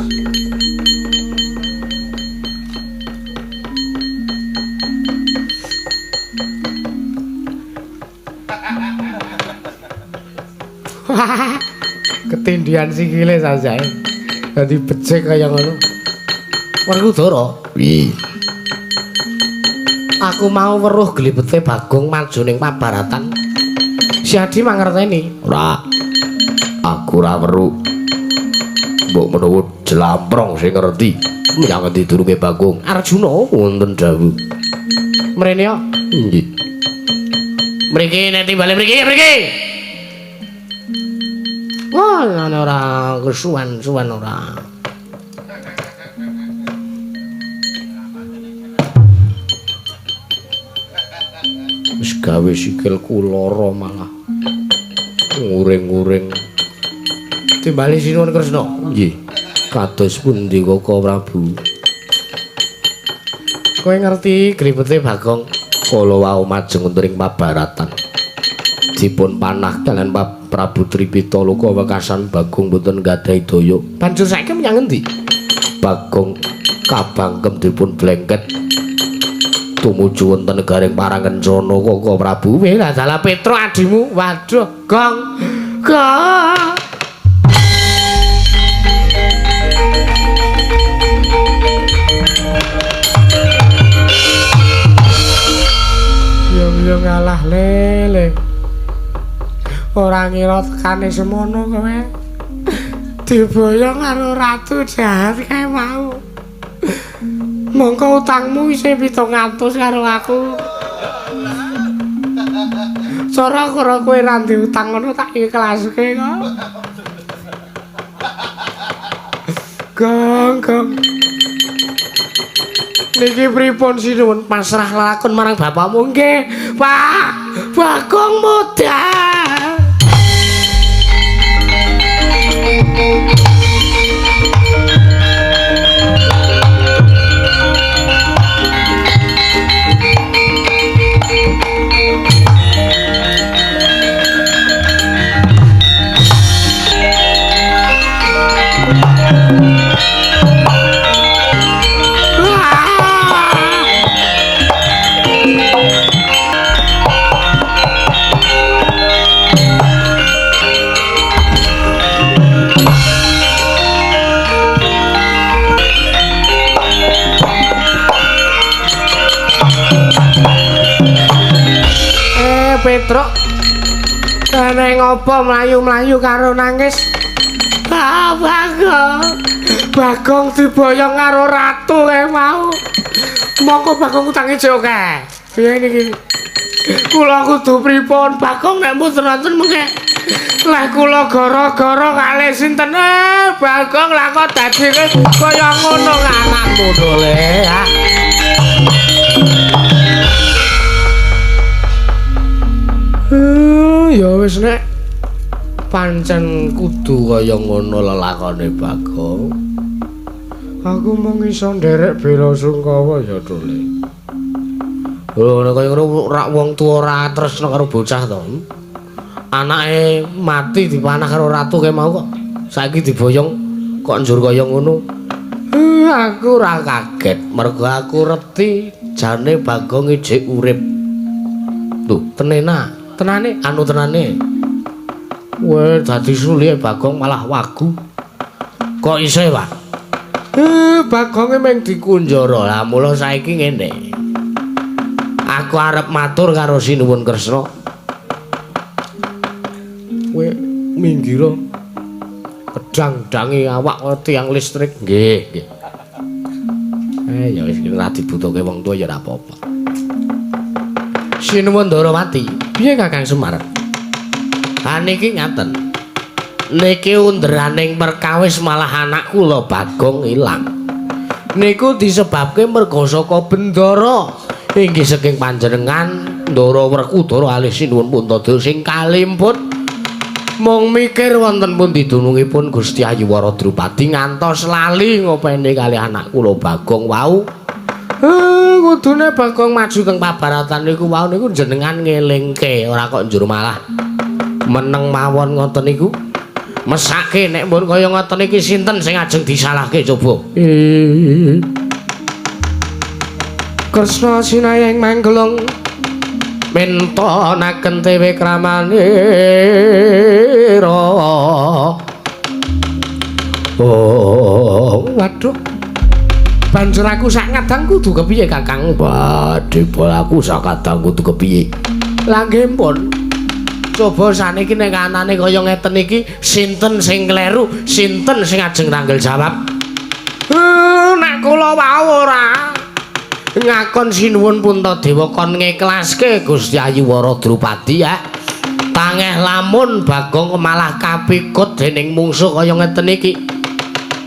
Ketindihan sikile sajae. Dadi becik kaya ngono. Werkudara, Piye? Aku mau weruh glibete Bagong maju ning pabaratan. Si Adi mangerteni. Ora. Aku ora weruh. Mbok menawa jlamprong sing ngerti. Menyang ngendi durunge Bagong? Arjuna wonten dawuh. Mrene yo. Nggih. Mriki nek timbale mriki, mriki. Wah, ana ora kesuwen-suwen ora. Wis gawe sikilku lara malah nguring-nguring. Timbali Sinuwun Kresna. Nggih. Kados pundi Kaka Prabu? Kowe ngerti gribete Bagong kala wau majeng wonten ing pabaratan. Dipun panah kalian Pak Prabu Tripitaloka wekasan Bagong boten gadhahi daya. Banjur saiki menyang ngendi? Bagong kabangkem dipun blengket tumuju wonten negaring Parangkencana Kaka Prabu. Weh, lah dalah Petro adimu. Waduh, Gong. Gong. Yo ngalah lele. Ora ngira tekane semono kowe. Diboyong karo ratu jahat kae mau. Mongko utangmu isih 700 karo aku. Cara karo kowe ra ndek utang ngono tak ikhlaske kok. Gong, gong. Niki pripun sinuwun pasrah lakon marang bapakmu nggih, Pak. Bagong modal. Petruk, kene ngopo mlayu-mlayu karo nangis? Ah, Bagong. Bagong diboyong karo ratu kae mau. Mongko Bagong utange jek akeh. Piye niki? Kula kudu pripun? Bagong nek mboten wonten mengke lah kula gara-gara kalih sinten? Bagong lah kok dadi kaya ngono anakmu to le. Ya wis nek pancen kudu kaya ngono lelakone Bagong. Aku mung iso nderek bela sungkawa ya Dole. Lho nek kaya ngono rak wong tuwa ora tresna karo bocah to. Anake mati dipanah karo ratu kae mau kok saiki diboyong kok njur kaya ngono. Aku ora kaget mergo aku reti jane Bagong ijik urip. Lho, tenena. Tenane anu tenane. Weh dadi sulihe Bagong malah wagu. Kok isih, Pak? Bagonge mung dikunjara. Lah mula saiki ngene. Aku arep matur karo Sinuwun Kresna. Kowe minggira pedang-dange awak kaya tiang listrik. Nggih, nggih. Ya wis ora dibutuhke wong tuwa ya ora apa-apa. Sinuwun Ndarawati, piye Kakang Semar? Ha niki ngaten. Niki underaning perkawis malah anak kula Bagong ilang. Niku disebabke merga saka bendara inggih saking panjenengan Ndara Werkudara alih sinuwun Puntadewa sing kalimput mung mikir wonten pundi dunungipun Gusti Ayu Wara Drupadi ngantos lali ngopeni kalih anak kula Bagong wau. Kudune Bagong maju teng pabaratan niku wau niku jenengan ngelingke ora kok njur malah meneng mawon ngoten niku. Mesake nek mbun kaya ngoten iki sinten sing ajeng disalahke coba. Kresna sinayeng manggelung mintonaken tewe kramanira. Oh, waduh. Banjur aku sak ngadang kudu kepiye Kakang? Badhe aku sak kadang kudu kepiye? Lah nggih pun. Coba saniki nek anane kaya ngeten iki sinten sing kleru, sinten sing ajeng tanggel jawab? Nek kula wau ora ngakon sinuwun Puntadewa kon ngiklaske Gusti Ayu Wara Drupadi ya. Tangeh lamun Bagong malah kapikut dening mungsuh kaya ngeten iki.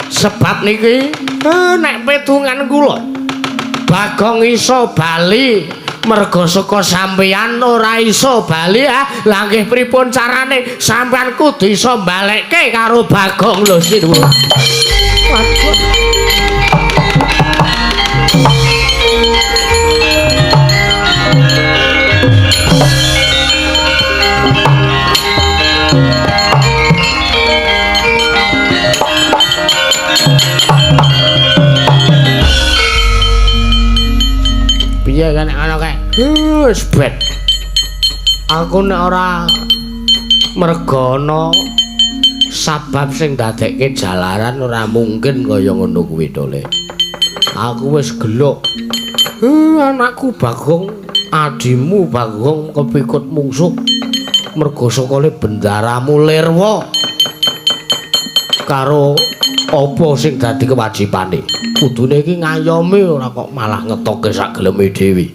Sebab niki nek petungan kula Bagong iso bali merga saka sampeyan ora iso bali ah. Lah nggih pripun carane sampeyan kudu iso balekke karo Bagong lho sinuwun. Waduh. Piye kan ana kae? Wis ben. Aku nek ora merga ana sabab sing dadekke jalaran ora mungkin kaya ngono kuwi to, Le. Aku wis geluk. Anakku Bagong, adimu Bagong kepikut mungsuh merga sakale bendaramu lirwa karo apa sing dadi kewajibane. Kudune iki ngayomi ora kok malah ngetoke sak geleme dhewe.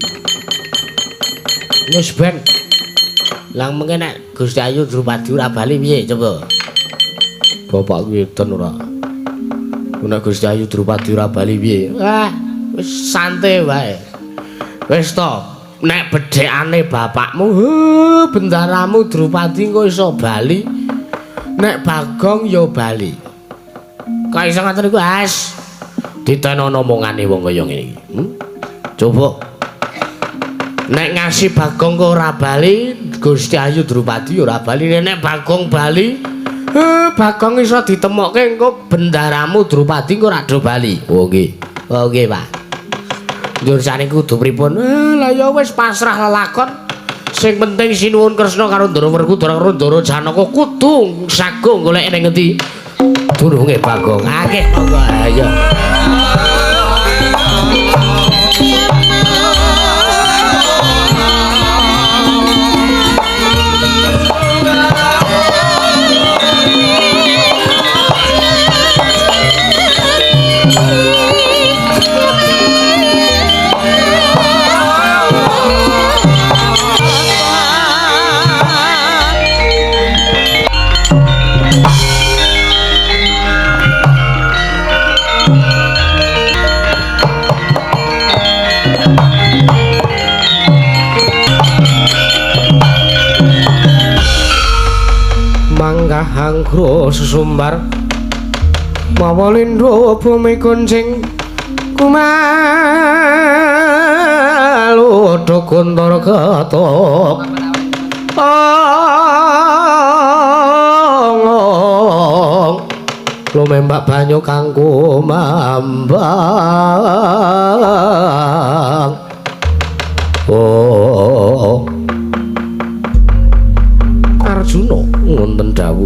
Wis ben. Lah mengke nek Gusti Ayu Drupadi ora bali piye coba? Bapak ngeten ora. Nek Gusti Ayu Drupadi ora bali piye? Ah, wis santai wae. Wis to, nek bedhekane bapakmu, bendaramu Drupadi engko iso bali. Nek Bagong ya bali. Kok iso ngoten niku, As? Ditenono omongane wong kaya ngene iki. Coba. Nek ngasih Bagong kok ora bali, Gusti Ayu Drupadi ora bali. Nek Bagong bali, Bagong iso ditemokke engko bendaramu Drupadi engko ora do bali. Oh nggih. Oh nggih, Pak. Njur sane kudu pripun? Lah ya wis pasrah lelakon. Sing penting sinuwun Kresna karo Ndara Werkudara karo Ndara Janaka kudu sagung golek ning ngendi durunge Bagong. Akeh monggo ayo. Manggahangkro sesumbar mawa lindho bumi kuncing kumalu guntur ketok ong lumembak banyu kang kumambang. Oh Arjuna wonten dawuh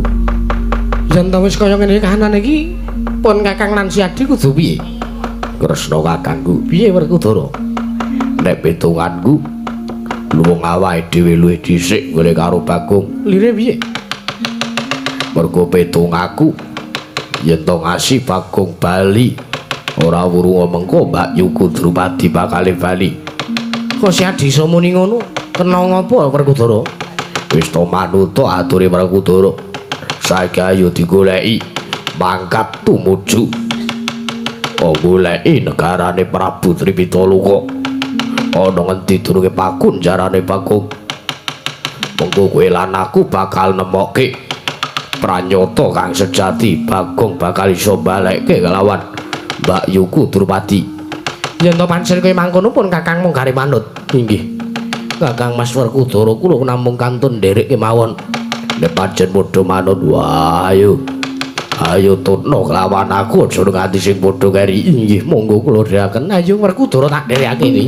yen ta wis kaya ngene kahanan iki pun Kakang lan Siadi kudu piye? Kresna kakangku piye Werkudara? Nek pitunganku luwung awake dhewe luwih dhisik golek karo Bagong. Lire piye? Mergo pitungaku yen to ngasih Bagong bali ora wurung mengko Mbak Yuku Drupadi bakale bali. Kok Siadi iso muni ngono? Kena ngopo Werkudara? Wis to manuta ature Werkudara. Saiki ayo digoleki mangkat tumuju. Goleki negarane Prabu Tripitaluka. Ana ngendi durunge pakunjarane Bagong. Mengko kowe lan aku bakal nemokke pranyata kang sejati. Bagong bakal iso balekke kelawan Mbak Yuku Drupadi. Yen to pancen kowe mangkono pun Kakang mung gare manut. Inggih. Kakang Mas Werkudara kula namung kantun nderek kemawon. Nek pancen padha manut, wah ayo. Ayo tutno kelawan aku aja nganti sing padha keri. Inggih, monggo kula dherekaken. Ayo Werkudara tak dherekake iki.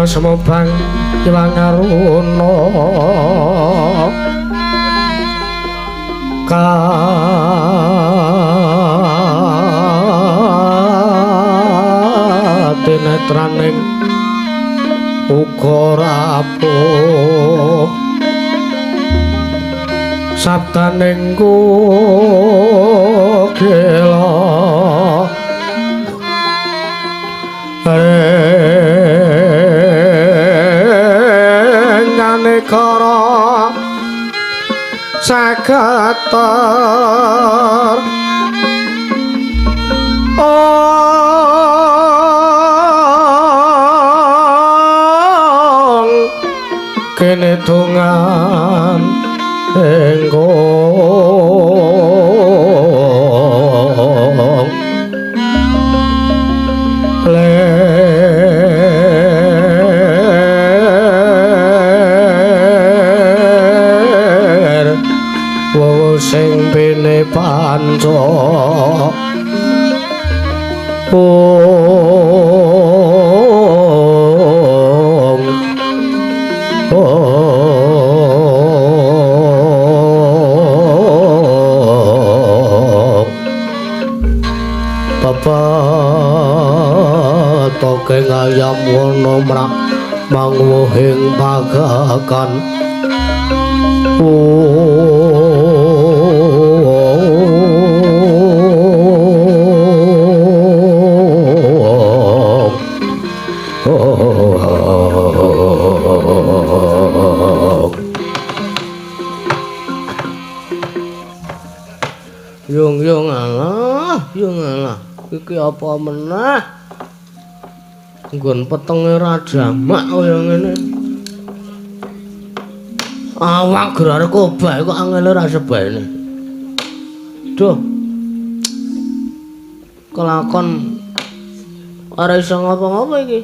Semobang Hyang Aruna katenetraning Prayoga rapuh sabdaning kukila ring anekara sageter ong kene dongan engkong ler wowo sing pene panca ong Pepetoke ngayam wana mrak mangwuhing pagakan Yung yung alah, yung alah. Iki apa meneh? Nggon petenge ra jamak kaya ngene. Awak gerar kobah kok angele ra sebaene. Duh. Kelakon ora iso ngapa-ngapa iki.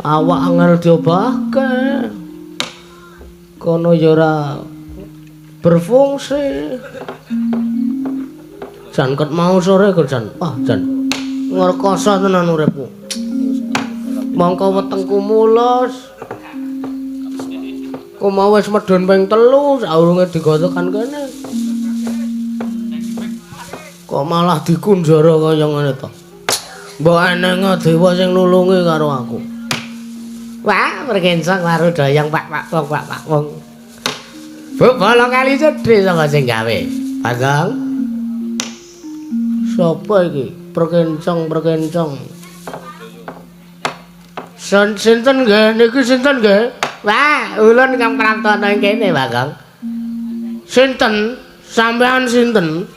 Awak angel diobahke. Kono ya ora berfungsi. Jan ket mau sore kok jan. Wah, jan ngrekoso tenan uripku. Mongko wetengku mulus. Kok mau wis medhun ping 3 saurunge digotokan kene. Kok malah dikunjara kaya ngene to. Mbok enenge dewa sing nulungi karo aku. Wah, perkencang karo doyong Pak Pak Wong Pak Pak Wong. Bu bolong kali cedhe saka sing gawe. Bagong. Sapa iki? Perkencong-perkencong. Sinten nggih? Niki sinten nggih? Wah, ulun kang praptana ing kene, Bagong. Sinten? Sampean sinten?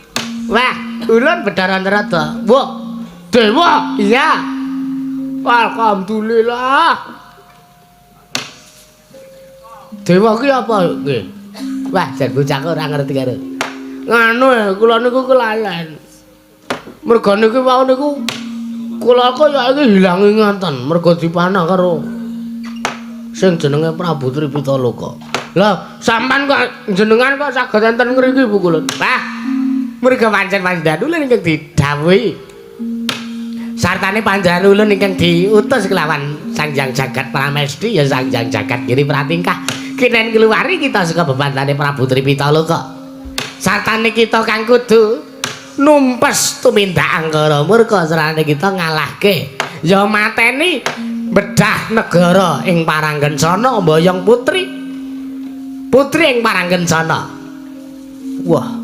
Wah, ulun Bathara Narada. Wah, dewa. Iya. Alhamdulillah. Dewa ki apa nggih? Wah, jan bocah ora ngerti karo. Nganu kula niku kelalen. Merga niki wau niku kula kaya iki hilang ingatan merga dipanah karo sing jenenge Prabu Tripitaloka. Lah, sampean kok jenengan kok saged enten ngriki Bu kula? Wah, merga pancen panjenengan ulun ingkang didhawuhi. Sartane panjenengan ulun ingkang diutus kelawan Sang Hyang Jagat Pramesti ya Sang Hyang Jagat Giri Pratingkah. Kinen keluari kita saka bebantane Prabu Tripitaloka. Sartane kita kang kudu numpes tumindak angkara murka serane kita ngalahke ya mateni bedah negara ing Paranggencana mboyong putri putri ing Paranggencana. Wah,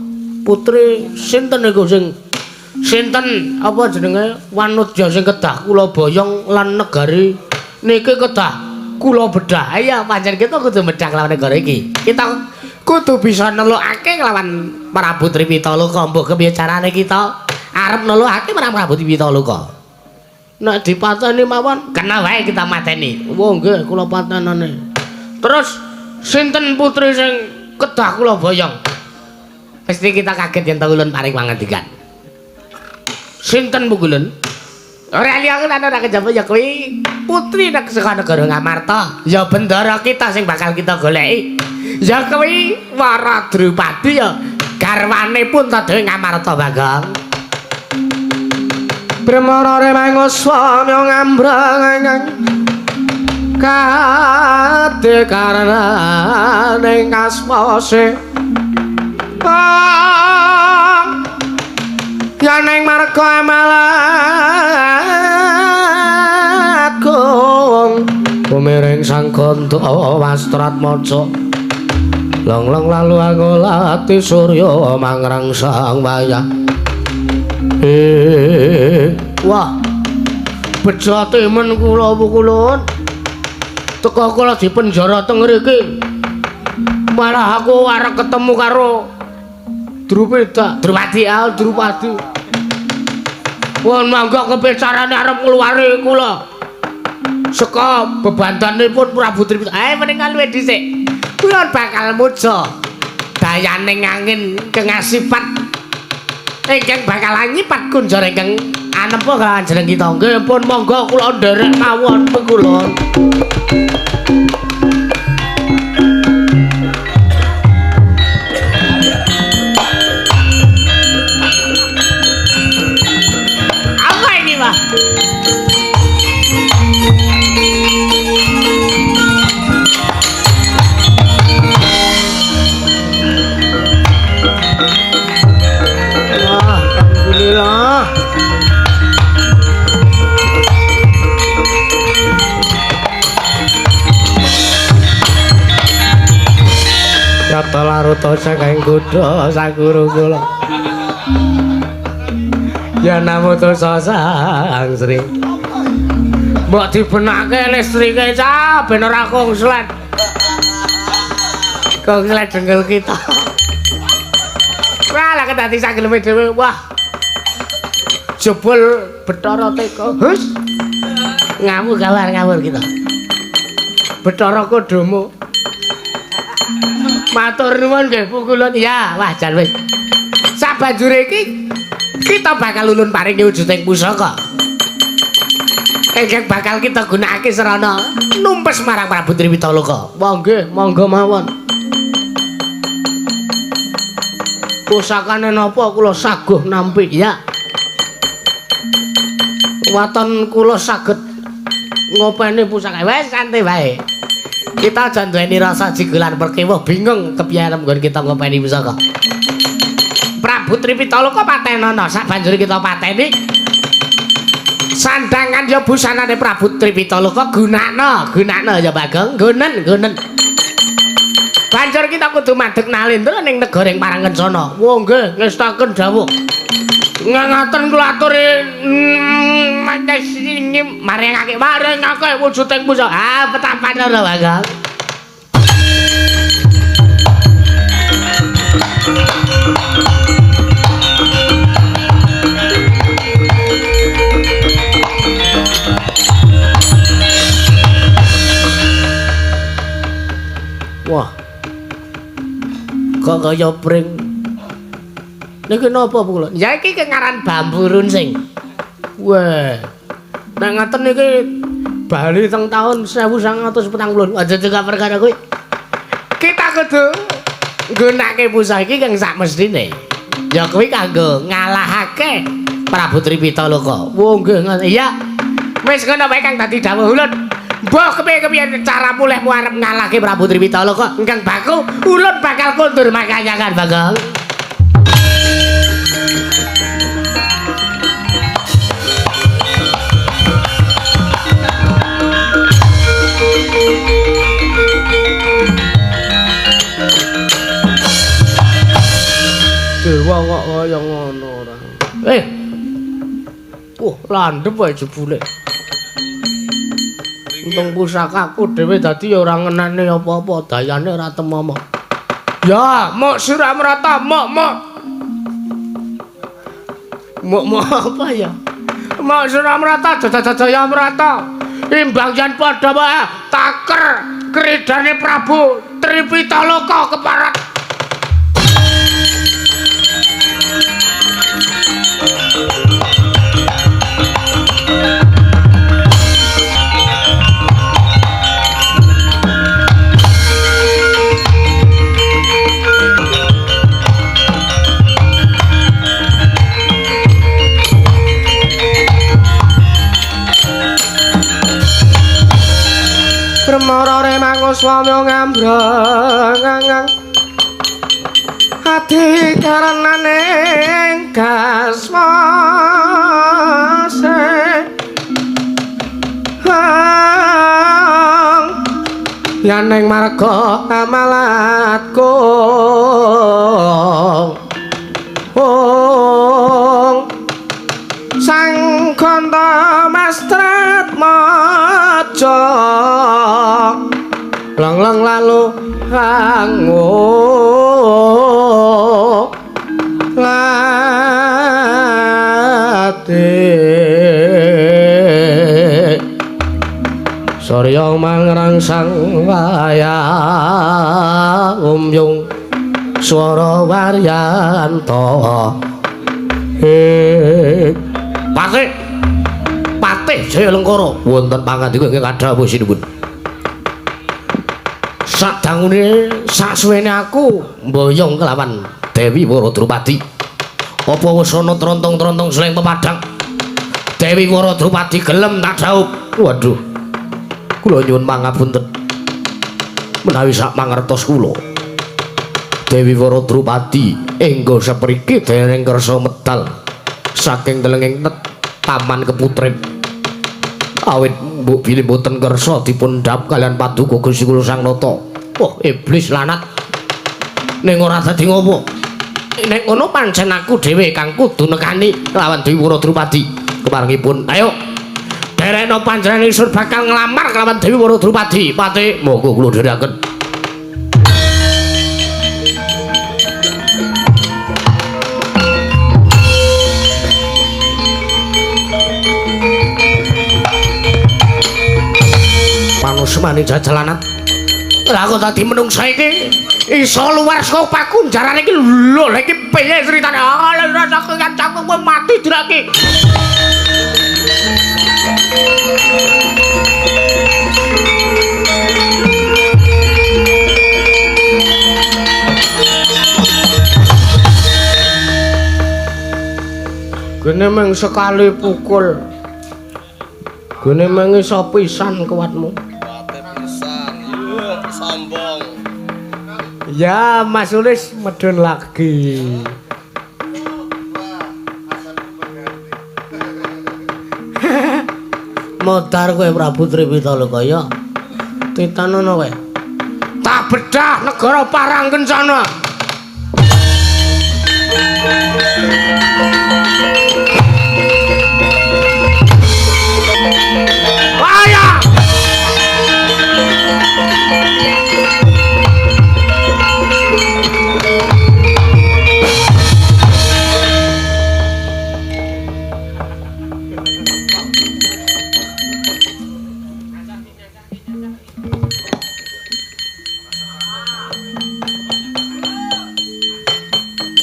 putri sinten niku sing sinten apa jenenge wanudya sing kedah kula boyong lan negari niki kedah kula bedah. Iya, pancen kita kudu bedah lawan negara iki. Kita kudu bisa nelokake lawan Prabu Tripitaloka. Mbok kepiye carane kita arep nelokake marang Prabu Tripitaloka? Nek dipateni mawon kena wae kita mateni. Wah, nggih kula patenane. Terus sinten putri sing kedah kula boyong? Pasti kita kaget yen ulun paring pangandikan. Sinten Bu Gulun? Ora liya lan ora kejaba ya kuwi putri nek saka negara Ngamarta. Ya bendara kita sing bakal kita goleki. Ya kuwi Wara Drupadi ya garwane pun Puntadewi Ngamarta, Bagong. Bremara remangoswamya ngambrang kade karnaning kasmase. Ya ning marga amalagung kumiring Ing sang gandha Wastratmaja long-long lalu angolati surya mangrang sang wayah. Wah, bejo temen kula pukulun. Teka kula dipenjara teng mriki. Malah aku arep ketemu karo Drupada, Drupadi, Drupadi. Pun mangga kepicarane arep ngluwari kula. Seka bebantanipun Prabu Tripita. Meningan luwih dhisik. Kula bakal muja dayaning angin kengasipat ingkang bakal nyipat kunjara ingkang anepa kalawan jeneng kita. Nggih pun monggo kula nderek mawon kula. Apa ini, Pak? Alhamdulillah. Yata laruta saking kudha saguru kula. Ya namutu sang Sri. Mbok dibenake listrike cah ben ora kongslet. Kongslet dengkul kita. Wah, lah kedadi sageleme dhewe. Wah. Jebul Bathara teka. Hus. Ngawur gawar ngawur kita. Bathara Kodomo. Matur nuwun nggih pukulun. Ya, wah jan wis. Sabanjure iki kita bakal ulun paring wujuding pusaka. Ingkang bakal kita gunakake sarana numpes marang Prabu Triwitaloka. Wah nggih, monggo mawon. Pusakane napa kula saguh nampi? Ya. Waton kula saged ngopeni pusaka. Wis santai wae. Kita aja duweni rasa jigolan perkewuh bingung kepiye arep nggon kita ngopeni pusaka. Prabu Tripitaloka patenono sabanjure kita pateni sandangan ya busanane Prabu Tripitaloka gunakno, gunakno ya Bagong, gunen, gunen. Banjur kita kudu madeg nalendra ning negara ing Parangkencana. Wah nggih, ngestaken dawuh. Ngangaten kula aturi maringake maringake wujuding pusaka. Ah, petapan ora Bagong. Wah. Kok kaya pring. Niki napa kula? Ya iki kengaran bambu runsing. Wah. Nek ngaten niki bali teng taun 1940. Aja juga perkara kuwi. Kita kudu nggunakake pusaka iki kang sak mestine. Ya kuwi kanggo ngalahake Prabu Tripitaloka. Wah nggih ngoten. Iya. Wis ngono wae kang dadi dawuh ulun. Mbah kepiye-kepiye cara mulihmu arep ngalahke Prabu Tripitaloka ingkang baku ulun bakal kondur makayangan Bagong. Dewa kok kaya ngono ora. Landhep wae jebule. Untung pusakaku dhewe dadi ya ora ngenani apa-apa, dayane ora temomo. Ya, mok Suramrata, mok mok. Mok mok apa ya? Mok Suramrata, jajajaya mrata. Imbang yen padha wae taker kridane Prabu Tripitaloka keparat. Permara remango swamya ngambrang ati karenane gasmase hang Yen marga amalatku ong sang kanta mastrat maca lang-lang lalu hango lati surya mangrangsang wayang umyung swara waryanto. Patih Patih Jaya Lengkara wonten pangandika ingkang kadhawuh sinuwun. Sadangune saksuwene aku mboyong kelawan Dewi Wara Drupadi. Apa wis ana trontong-trontong sling pepadhang? Dewi Wara Drupadi gelem tak dhaup. Waduh. Kula nyuwun pangapunten. Menawi sak mangertos kula, Dewi Wara Drupadi engga sepriki dereng kersa medal saking telenging Taman Keputren. Awit mbok bilih mboten kersa dipun dhap kalian paduka Gusti kula Sang Nata. Wah, iblis lanat. Ning ora dadi ngopo. Nek ngono pancen aku dhewe kang kudu nekani kelawan Dewi Wara Drupadi. Keparengipun, ayo derekno panjenengan ingsun bakal nglamar kelawan Dewi Wara Drupadi. Patih, monggo kula dherekaken. Manusmane jajalanat. Lah kok dadi menungsa iki iso luar saka pakunjaran iki lho, lha iki piye critane? Ah, lha aku kancaku kowe mati diraki. Gene mung sekali pukul. Gene mung iso pisan kuatmu. Sombong. Ya, Mas Ulis medun lagi. Modar kowe Prabu Tripitolokaya. Titanono kowe. Tak bedah negara Parang Kencana. Waya!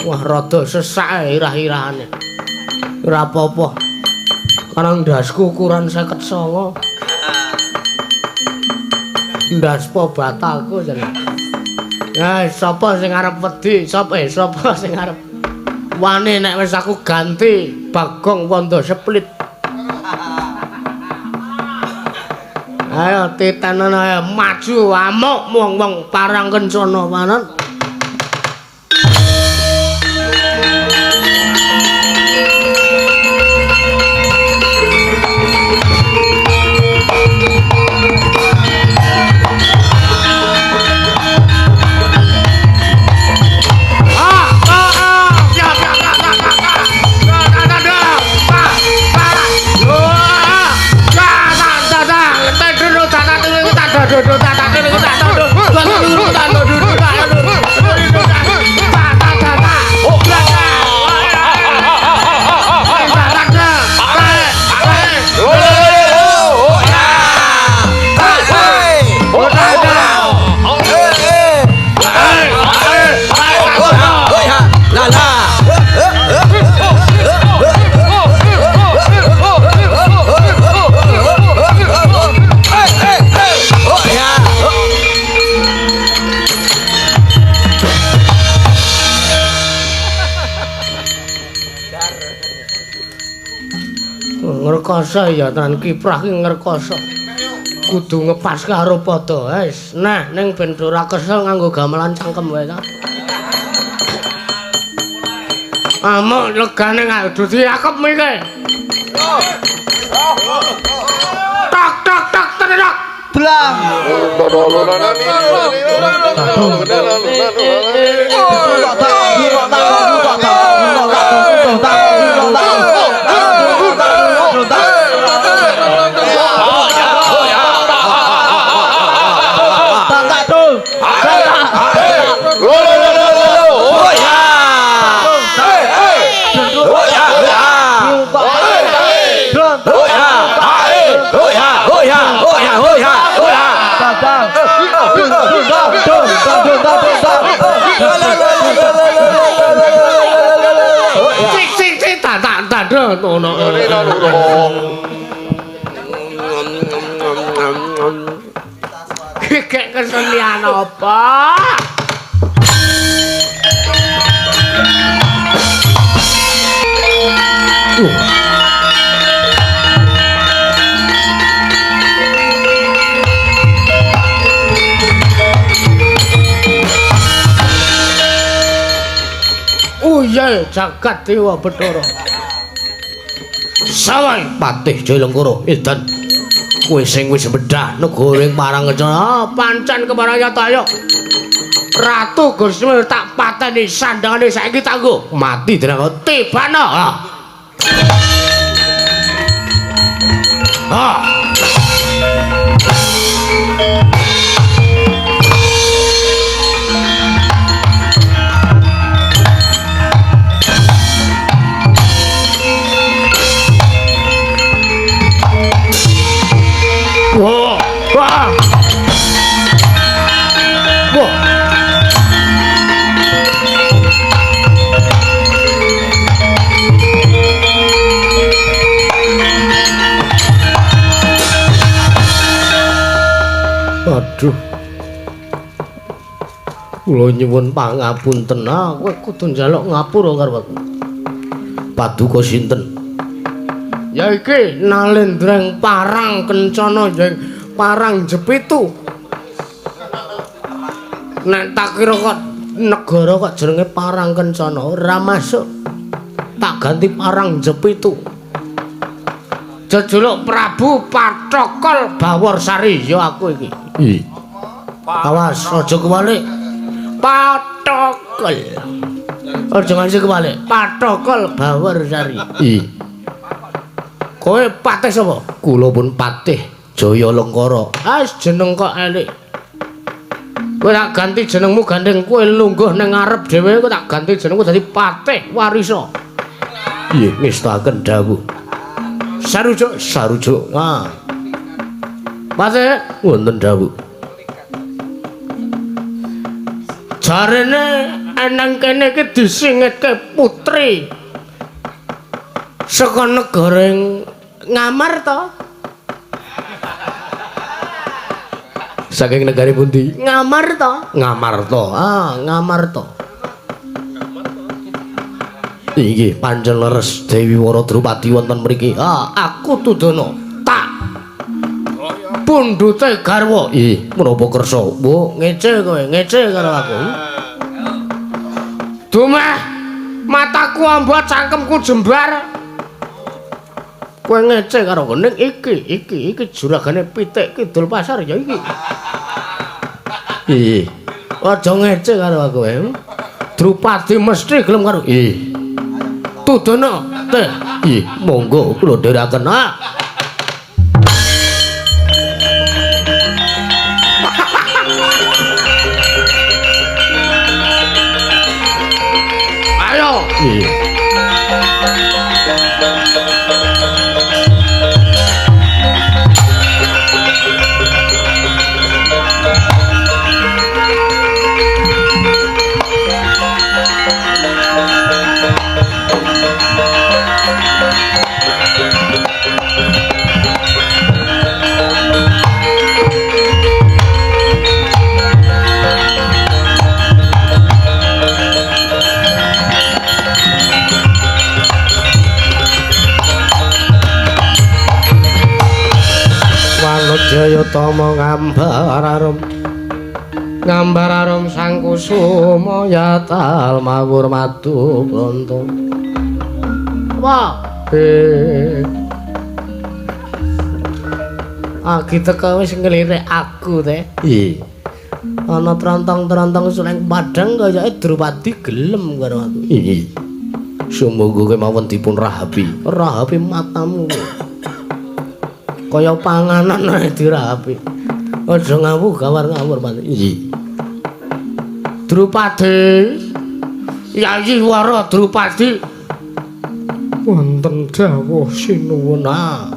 Wah, rada sesak irah-irahane. Ora apa-apa. Karang ndasku ukuran 59. Ndas po batalku jane. Ya, sapa sing arep wedi? Sapa sapa sing arep wani nek wis aku ganti Bagong Wondo Split. Ayo titenono ayo maju amuk wong-wong Parang Kencana panon. Ngrekoso ya tenan kiprah ki ngrekoso. Kudu ngepas karo padha. Wis, nah ning ben ora kesel nganggo gamelan cangkem wae ta. Amuk legane ngadu diakep iki. Tok tok tok tok. Blang. Kek kesenian apa? Uyel jagat dewa Bathara. Sawai Patih Jayalengkara edan. Kowe sing wis bedhah negara ing Parangkencana, pancen kemaraya ayo. Ratu Gusti tak pateni sandangane saiki tanggo mati dening tibana. Ha. Wah, wah. Wah. Aduh. Kula nyuwun pangapunten. Ah, kowe kudu njaluk ngapura karo aku. Paduka sinten? Ya iki Nalendra Parang Kencana ya Parang Jepitu. Nek tak kira kok negara kok jenenge Parang Kencana ora masuk. Tak ganti Parang Jepitu. Jejuluk Prabu Pathokol Baworsari ya aku iki. Awas aja kewalik. Pathokol. Aja nganti kewalik. Pathokol Baworsari. Kowe patih sapa? Kula pun Patih Jayalengkara. Ah, jeneng kok elek. Kowe tak ganti jenengmu gandeng kowe lungguh ning ngarep dhewe kowe tak ganti jenengmu dadi Patih Warisa. Nggih, ngestaken dawuh. Sarujuk, sarujuk. Ah. Patih wonten dawuh. Jarene eneng kene iki disingetke putri saka negara Ngamarta. Saking negari pundi? Ngamarta. Ngamarta. Ah, Ngamarta. Inggih, pancen leres Dewi Wara Drupadi wonten mriki. Ah, aku tudono tak pundhute garwa. Ih, menapa kersa? Bu, ngece kowe, ngece karo aku. Dumeh, mataku amba, cangkemku jembar. Kowe ngece karo aku ning iki, iki juragane pitik kidul pasar ya iki. Ih, aja ngece karo aku. Drupadi mesti gelem karo. Ih. Tudono teh. Ih, monggo kula dherekaken. Ah. Ayo. Ih. Jaya Tama ngambar arum ngambar arum sang kusuma yatal mawur madu bronto. Wah, Agi teka wis nglirik aku te. Iya. Ana trontong-trontong suleng padhang kayake Drupadi gelem karo aku. Iya. Sumangga kemawon dipun rahapi. Rahapi matamu. Kaya panganan ae dirahapi. Aja ngawur gawar-ngawur Pak. Iya. Drupadi. Yayi Wara Drupadi. Wonten dawuh sinuwun. Nah,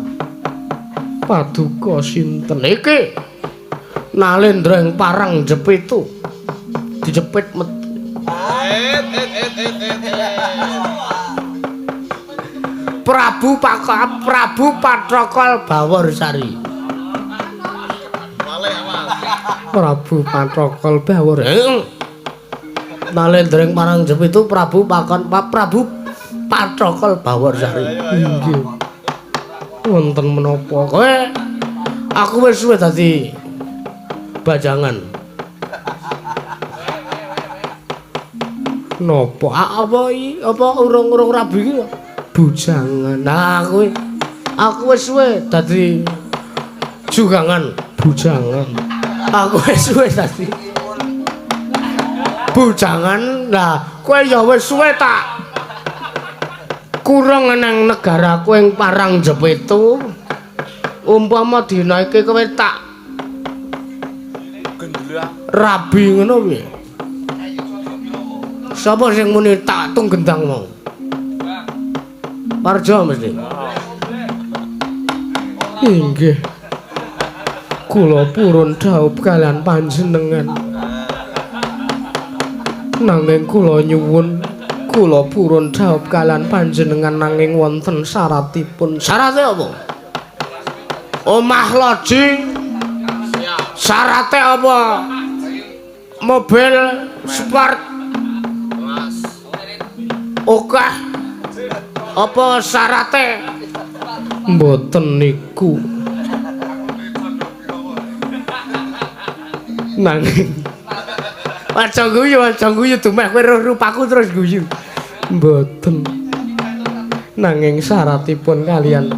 paduka sinten iki? Nalendra ing parang jepitu. Dijepit metu. Prabu Prabu Patrokol Baworsari. Prabu Patrokol Bawor. Nalendra ing parang jepitu Prabu Pakon Prabu Patrokol Baworsari. Inggih. Wonten menapa? Kowe aku wis suwe dadi bajangan. Napa? Apa iki? Apa urung-urung rabi iki? Bujangan. Nah, aku wis suwe dadi jugangan, bujangan. Aku wis suwe dadi bujangan. Lah, kowe ya wis suwe tak kurung nang negaraku ing Parang Jepitu. Umpama dina iki kowe tak rabi ngono piye? Sapa sing muni tak tung gendang mau? Parjo mesti. Inggih. Kula purun dhaup kalian panjenengan. Nanging kula nyuwun, kula purun dhaup kalian panjenengan nanging wonten syaratipun. Syarate apa? Omah loji. Syarate apa? Mobil sport. Oke. Apa syarate? Mboten niku. Nanging aja guyu dumeh kowe rupaku terus guyu. Mboten. Nanging syaratipun kalian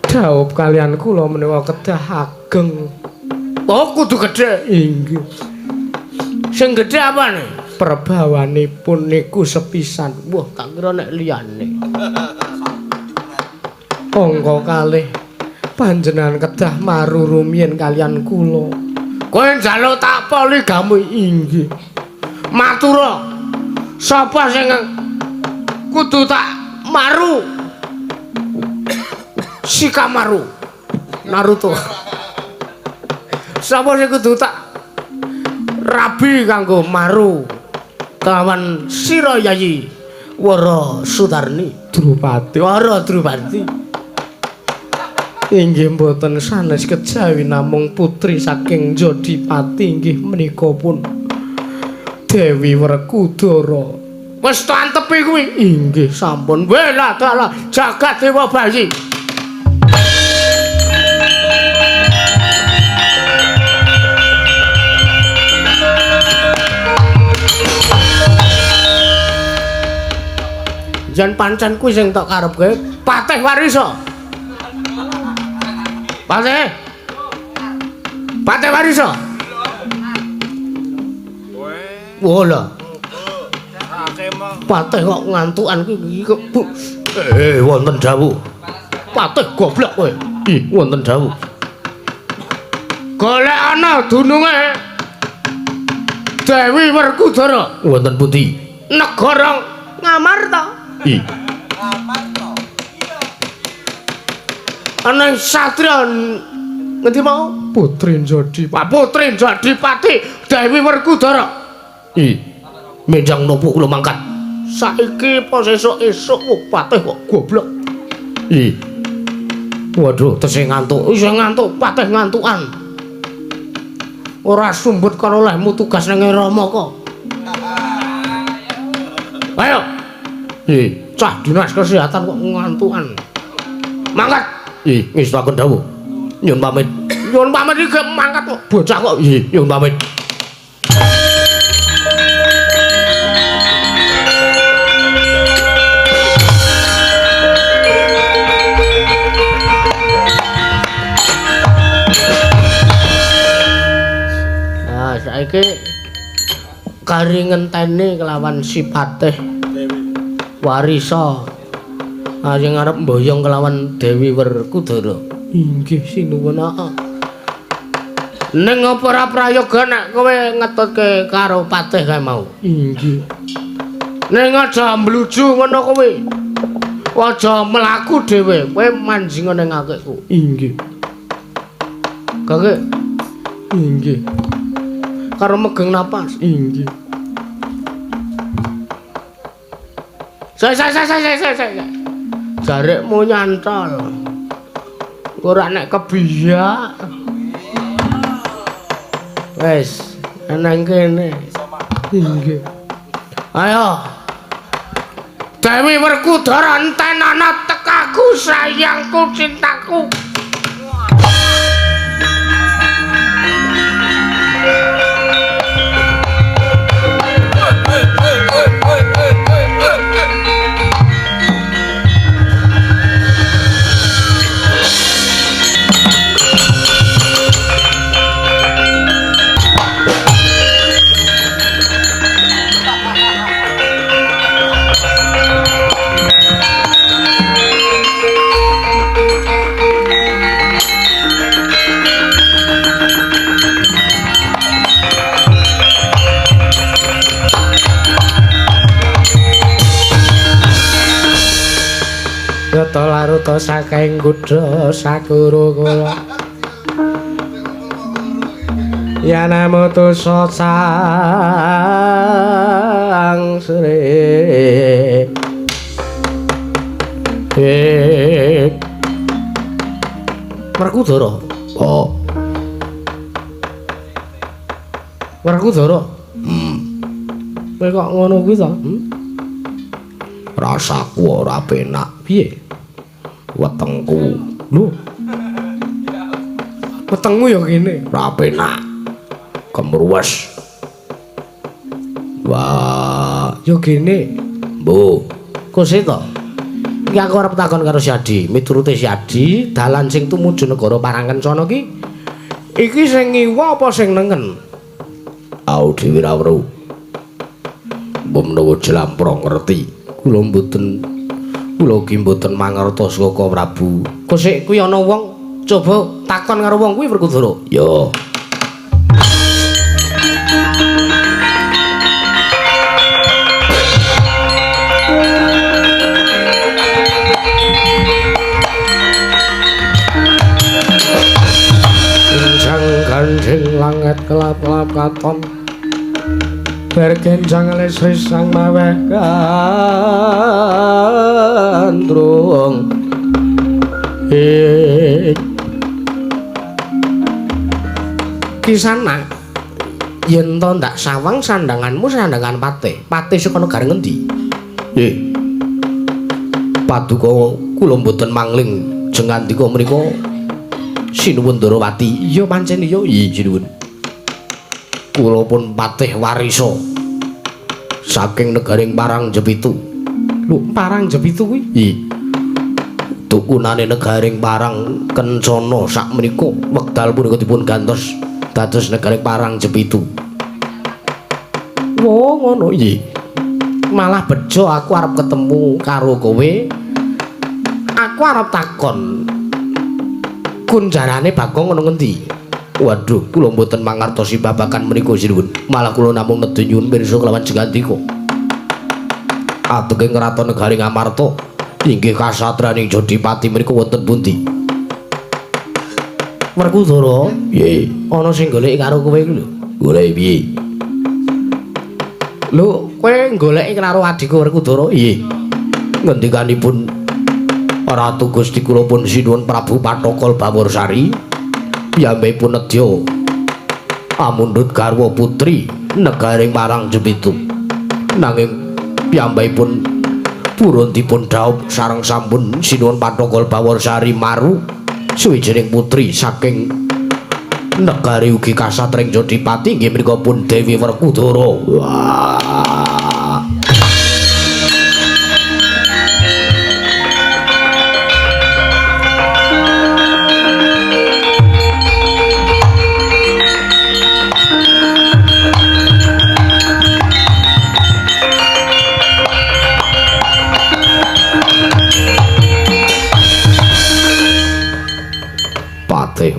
dhaup kalian kula menika kedah ageng. Oh, kudu gedhe. Inggih. Sing gedhe apane? Perbawanipun niku sepisan. Wah, tak kira nek liyane. Angka kalih panjenengan kedah maru rumiyin kalian kula. Kowe njaluk tak poligami? Inggih. Matura. Sapa sing kudu tak maru? Shikamaru. Naruto. Sapa sing kudu tak rabi kanggo maru kelawan sira Yayi Wara Sutarni? Drupadi. Wara Drupadi. Inggih mboten sanes kejawi namung putri saking Jodipati inggih menika pun Dewi Werkudara. Wis tantepi kuwi. Inggih sampun. Wela dalah jagat dewa bayi. Jan pancen kuwi sing tok karepke Patih Warisa. Patih. Patih Warisa. Wola. Patih kok ngantukan iki kok. Wonten dawuh. Patih goblok kowe. Ih, wonten dawuh. Golek ana dununge Dewi Werkudara. Wonten pundi? Negara Ngamarta. Ih. Ngamarta. Ana satria ngendi mau? Putri Jodipati. Pak Putri Jodipati Dewi Werkudara. Ih. Menjang nopo kula mangkat? Saiki apa sesuk-esuk patih kok goblok. Ih. Waduh, tesih ngantuk. Isih ngantuk, patih ngantukan. Ora sumbut karo olehmu tugas nang Rama kok. Ayo. Ih, cah dinas kesehatan kok ngantukan. Mangkat. Ih, ngestuaken dawuh. Nyun pamit. Nyun pamit iki mangkat kok bocah kok. Ih, nyun pamit. Saiki kari ngenteni kelawan sipatih Warisa. Sing arep mboyong kelawan Dewi Werkudara. Inggih sinuwun. Heeh. Ning apa ora prayoga nek kowe ngetutke karo patih kae mau? Inggih. Ning aja mbluju ngono kowe. Aja mlaku dhewe, kowe manjing ning akikku. Inggih. Kakek. Inggih. Karo megeng napas. Inggih. Saya. Jarikmu nyantol. Ora nek kebiyak. Wis, nang kene. Inggih. Ayo. Dewi Werkudara entenana tekaku sayangku cintaku. Yata laruta saking kudha sakuru kula. Yanamutu sang sri. Werkudara. Oh. Werkudara. Kowe kok ngono kuwi to? Rasaku ora penak. Piye? Wetengku. Lho. Wetengmu ya kene. Ora penak. Kemruwes. Wah, ya kene. Mbuh. Kose to? Iki aku arep takon karo Syadi. Miturute Syadi, dalan sing tumuju negara Parangkencana ki iki sing ngiwa apa sing nengen? Aku dhewe ra weruh. Mbok menawa jlamprong ngerti. Kula mboten kula ki mboten mangertos Kaka Prabu. Kosek kuwi ana wong coba takon karo wong kuwi Werkudara. Ya. Kencang gandeng langit kelap-kelap katon. Bergenjang listrik sang maweh gandrung. Kisana yen to ndak sawang sandanganmu sandangan patih. Patih saka negara ngendi? Nggih. Paduka kula mboten mangling jengandika mriku Sinuwun Ndarawati. Iya pancen iya. Iya sinuwun. Kula pun patih Warisa saking negaring Parang Jepitu. Lho, Parang Jepitu kuwi? Iya. Tukunane negaring Parang Kencana sakmenika wekdal punika dipun gantos dados negaring Parang Jepitu. Oh, ngono iya. Malah bejo aku arep ketemu karo kowe. Aku arep takon. Kunjarane Bagong ana ngendi? Waduh, kula mboten mangertosi babagan menika sinuwun. Malah kula namung nedhi nyuwun pirsa kelawan jengandika. Ateking kraton negaring Amarta inggih kasatriyaning Jodipati menika wonten pundi? Werkudara, nggih, ana sing goleki karo kowe iku lho. Goleki piye? Lho, kowe goleki karo adhiku Werkudara? Nggih. Ngendikanipun Ratu Gusti kula pun sinuwun Prabu Pathokol Baworsari. Piyambakipun nedya amundhut garwa putri negaring Parang Jepitu. Nanging piyambakipun purun dipun dhaup sareng sampun sinuwun Pathokol Baworsari maru suwijining putri saking negari ugi kasatring Jodipati inggih menika pun Dewi Werkudara. Wah.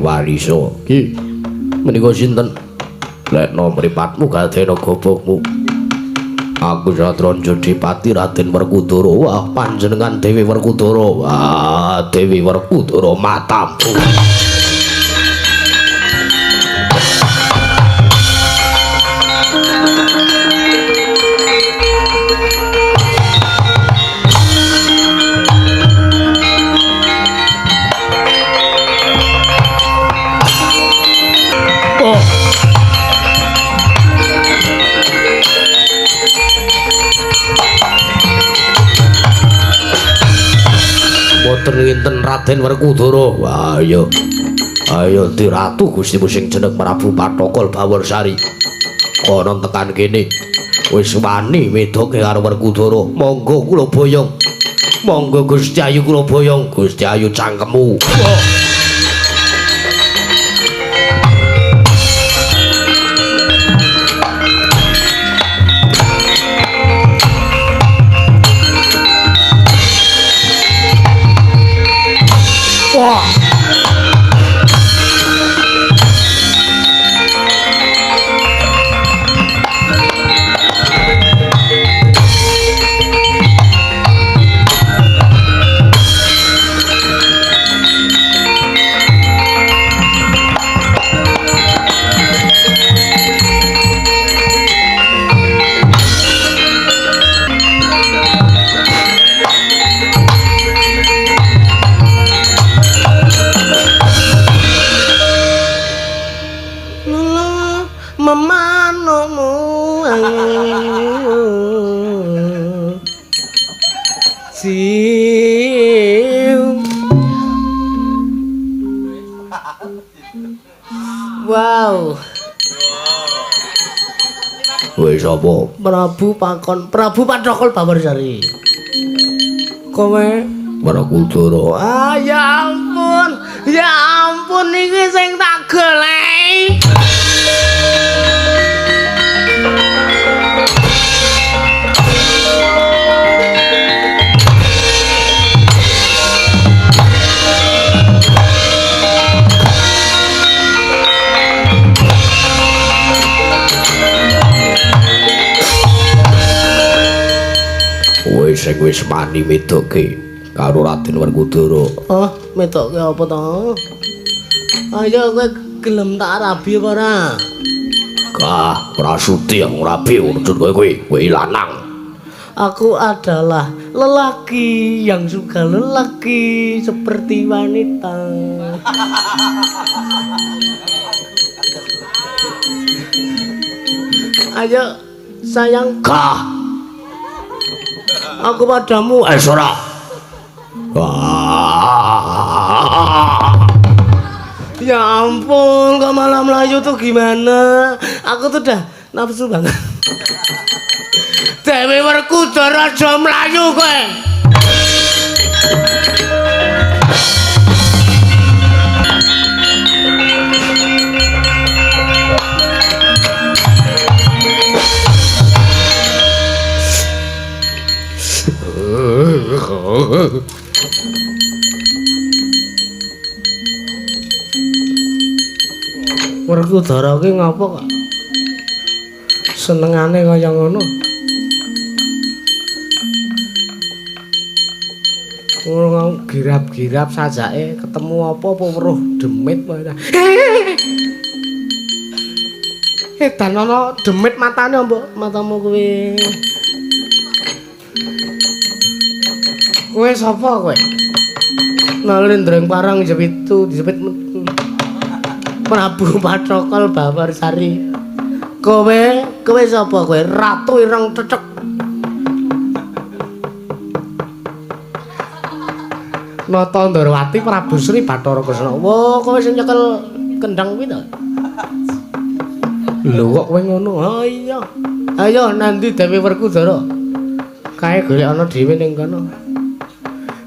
Warisa. Ki menika sinten? Lekno mripatmu gadena gobokmu. Aku Satranja Dipati Raden Werkudara. Wah, panjenengan Dewi Werkudara. Wah, Dewi Werkudara matamu. Boten nginten Raden Werkudara. Wah, iya. Ayo di ratu Gustimu sing jeneng Prabu Pathokol Bawarsari. Kono tekan kene. Wis wani medoke karo Werkudara. Monggo kula boyong. Monggo Gusti Ayu kula boyong. Gusti Ayu cangkemmu. Oh. Wah. Wow. Wis apa? Prabu Pakon, Prabu Pathokol Bawarsari. Kowe Werkudara. Ah, ya ampun. Ya ampun iki sing tak goleki. Sing wis mani medoke karo Raden Werkudara. Oh, medoke apa to? Ayo kowe gelem tak rabi apa ora? Gah, ora sudi aku rabi urut kowe kowe, kowe lanang. Aku adalah lelaki yang suka lelaki seperti wanita. Ayo sayang. Gah. Aku padamu, ora. Ya ampun, kok malah melayu tuh gimana? Aku tuh udah nafsu banget. Dewi Werkudara aja melayu kowe. Werkudara ki ngapa kok senengane kaya ngono? Ngono girap-girap sajake ketemu apa-apa weruh demit apa. Edan ana demit matane mbok matamu kuwi. Kowe sapa kowe? Nalindreng parang jepitu dijepit Prabu Pathokol Bawarsari. Kowe, kowe sapa kowe? Ratu Ireng Cecek. Nata Ndorowati Prabu Sri Bathara Kresna. Wah, kowe sing nyekel kendang kuwi to? Lho kok kowe ngono? Ha iya. Ayo nanti Dewi Werkudara. Kae golek ana dhewe ning kono.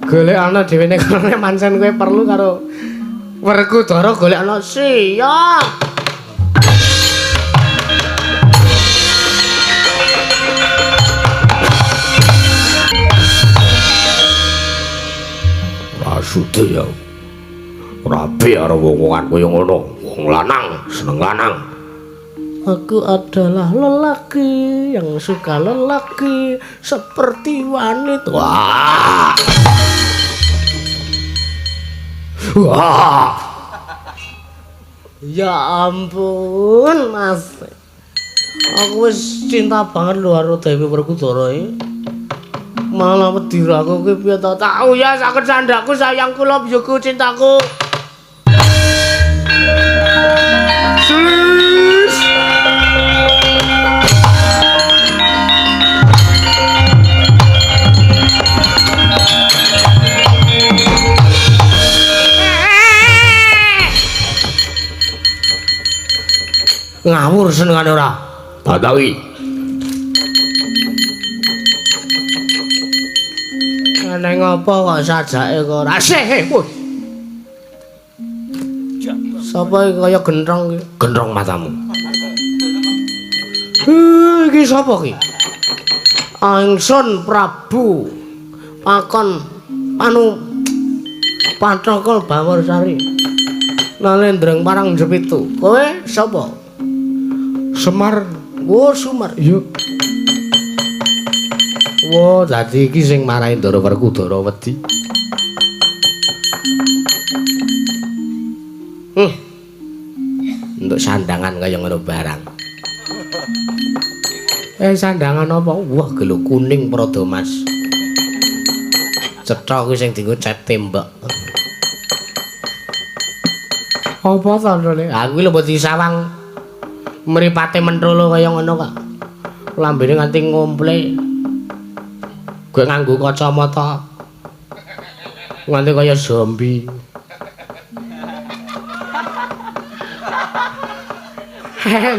Golek ana dhewe ning kono nek pancen kowe perlu karo Werkudara golek ana siap. Rasude ya. Rabi karo wong-wongan kaya ngono. Wong lanang seneng lanang. Aku adalah lelaki yang suka lelaki seperti wanita. Wah. Wah. Ya ampun, Mas. Aku wis cinta banget lho karo Dewi Werkudara iki. Malah wedi aku ki piye to? Tau ya saken sandakku sayangku love-ku cintaku. Sus. Ngawur senengane ora? Batawi. Neng apa kok sajake kok ora sih. Sapa iki kaya gentrong iki? Gentrong matamu. Iki sapa iki? Ingsun Prabu Pakon Panu Pathokol Bawarsari. Nalendreng Parang Jepitu. Kowe sapa? Semar. Oh, Sumar. Iya. Wah, dadi iki sing marahi Ndara Werkudara wedi. Untuk sandangan kaya ngono barang. Sandangan apa? Wah, gelo kuning prada mas. Cetha kuwi sing dienggo cat tembok. Apa tandane? Aku lho mbok disawang mripate mentolo kaya ngono kok. Lambene nganti ngomple. Gue nganggo kacamata. Nganti kaya zombie.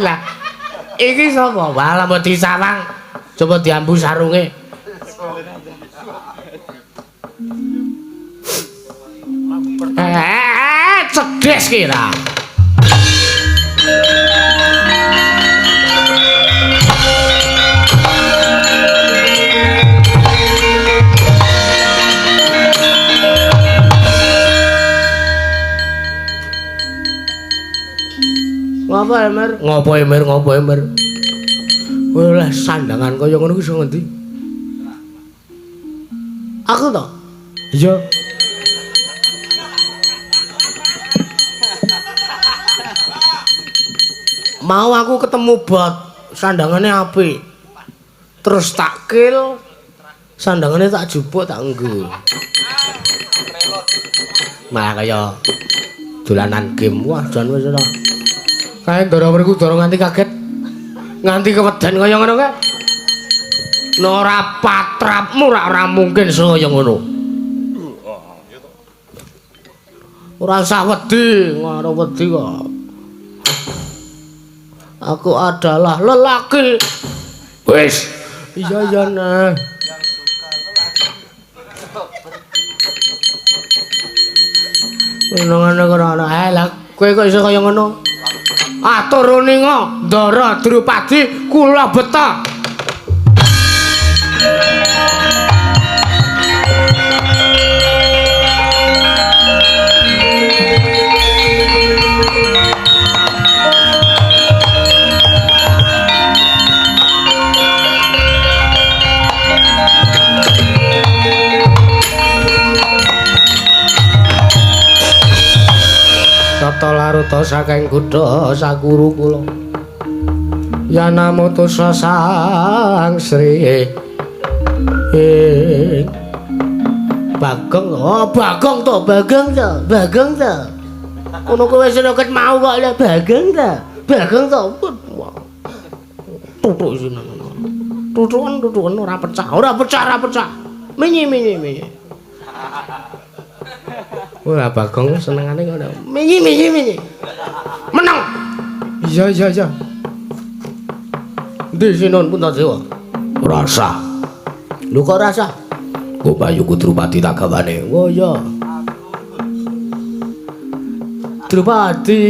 Lah, iki sapa? Wah, mbok disawang. Coba diambu sarunge. Cedes kira. Ngopo Emir? Ngopo Emir? Ngopo Emir? Kowe oleh sandangan kaya ngono kuwi iso ngendi? Aku to? Iya. Mau aku ketemu bot, sandangane apik. Terus tak kill, sandangane tak jupuk tak nggo. Malah kaya dolanan game. Wah, jan wis ora. Kae Ndara Werkudara nganti kaget. Nganti keweden kaya ngono kae. Nek ora patrapmu ora mungkin iso kaya ngono. Ora usah wedi, ngono wedi kok. Aku adalah lelaki. Wis. Iya iya nah. Ngono-ngono kono. Lah kowe kok iso kaya ngono? Atur uninga, Ndara Drupadi kula beta. Tata laruta saking kutha sakuru kula. Yanamutusa sang Sri. Bagong, oh Bagong to, Bagong to, Bagong to. Ngono kowe wis ket mau kok lho Bagong to. Bagong to. Tutuk isine. Tutukan tutukan ora pecah, ora pecah, ora pecah. Menyi menyi menyi. Ora Bagong senengane ngono. Menyi menyi menyi. Menang. Iya iya iya. Ndi Sinuwun Puntadewa? Ora usah. Lho kok ora usah? Ku bayuku Drupadi tak gawane. Oh iya. Drupadi.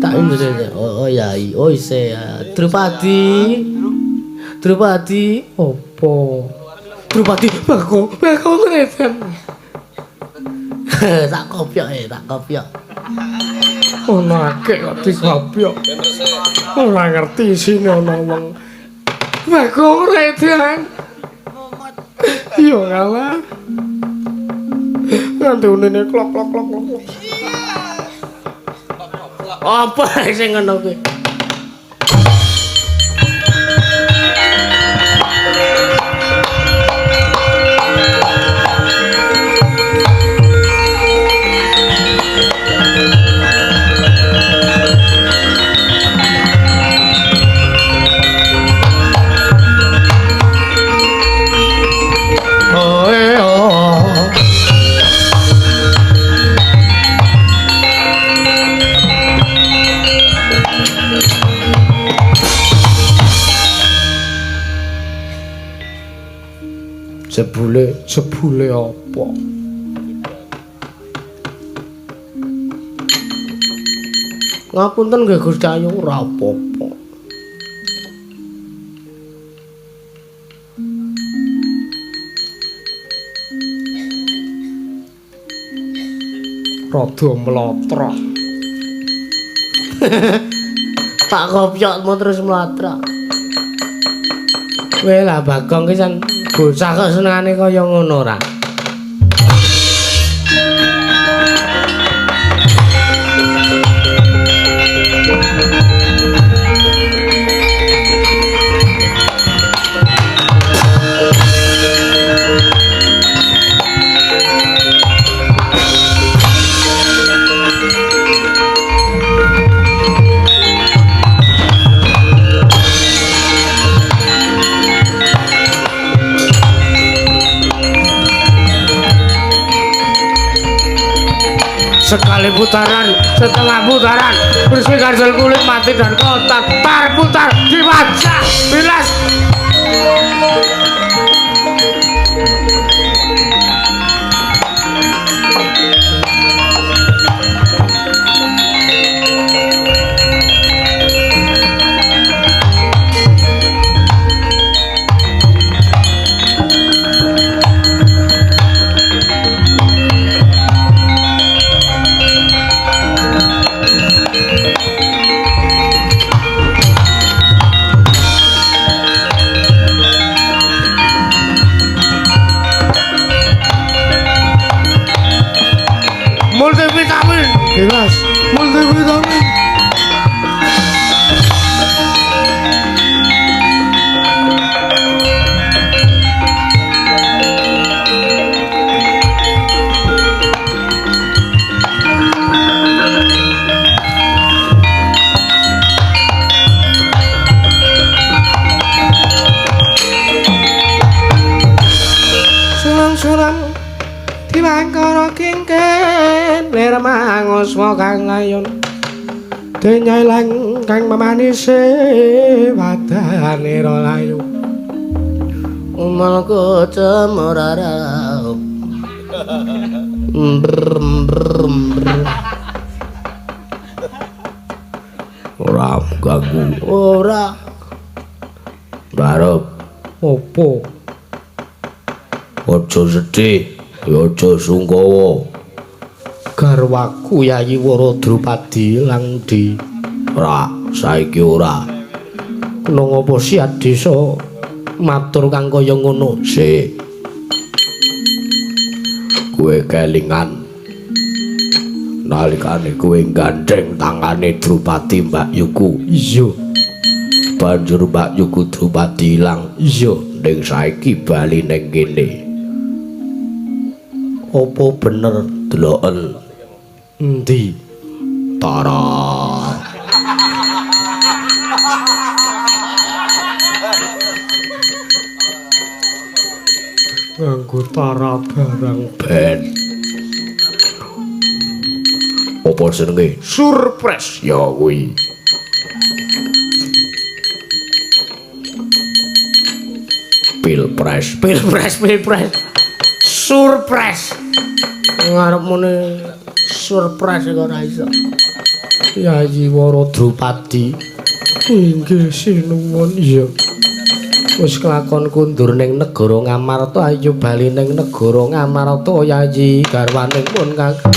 Tak ini. Oh ya, oh isih. Drupadi. Drupadi opo? Drupadi Bagong, Bagong ngeten. Tak kopyok e, tak kopyok. Ono akeh kok dikopyok. Ora ngerti isine ana wong. Bagong redan. Yo ngalah. Nganti unine klok klok klok klok. Apa sing ngono kuwi? Jebule, jebule apa? Ngapunten nggih Gusti Ayu, ora apa-apa. Rada mlotrok. Tak kopyokmu terus mlotrok. Kowe lah Bagong ki san bocah kok senengane kaya ngono ora? Sekali putaran, setengah putaran, bersih ganjel kulit mati dan kotak, tar putar di wajah, bilas. Multivitamin, jelas. Multivitamin. Sulang-sulang diwangkara kingken lir manguswa kang ayun denyailang kang memanise wadane layu Umalku cemoraraup. Ora ganggu. Ora. Barep opo? Aja sedih, aja sungkawa. Garwaku Yayi Wara Drupadi lang di ora saiki ora. Kena ngapa si Adesa matur kang kaya ngono? Sik. Kowe kelingan nalikane kowe gandheng tangane Drupadi Mbak Yuku. Iya. Banjur Mbak Yuku Drupadi ilang. Iya. Ning saiki bali ning kene. Apa bener deloken? Endi? Tara. Nganggo tara barang ben. Apa jenenge? Surprise. Ya kuwi. Pilpres, pilpres, pilpres. Surprise. Ngarep muni surprise kok ora iso. Yayi Wara Drupadi. Inggih sinuwun. Iya. Wis kelakon kundur ning negara Ngamarta, ayo bali ning negara Ngamarta Yayi garwaning pun Kakang.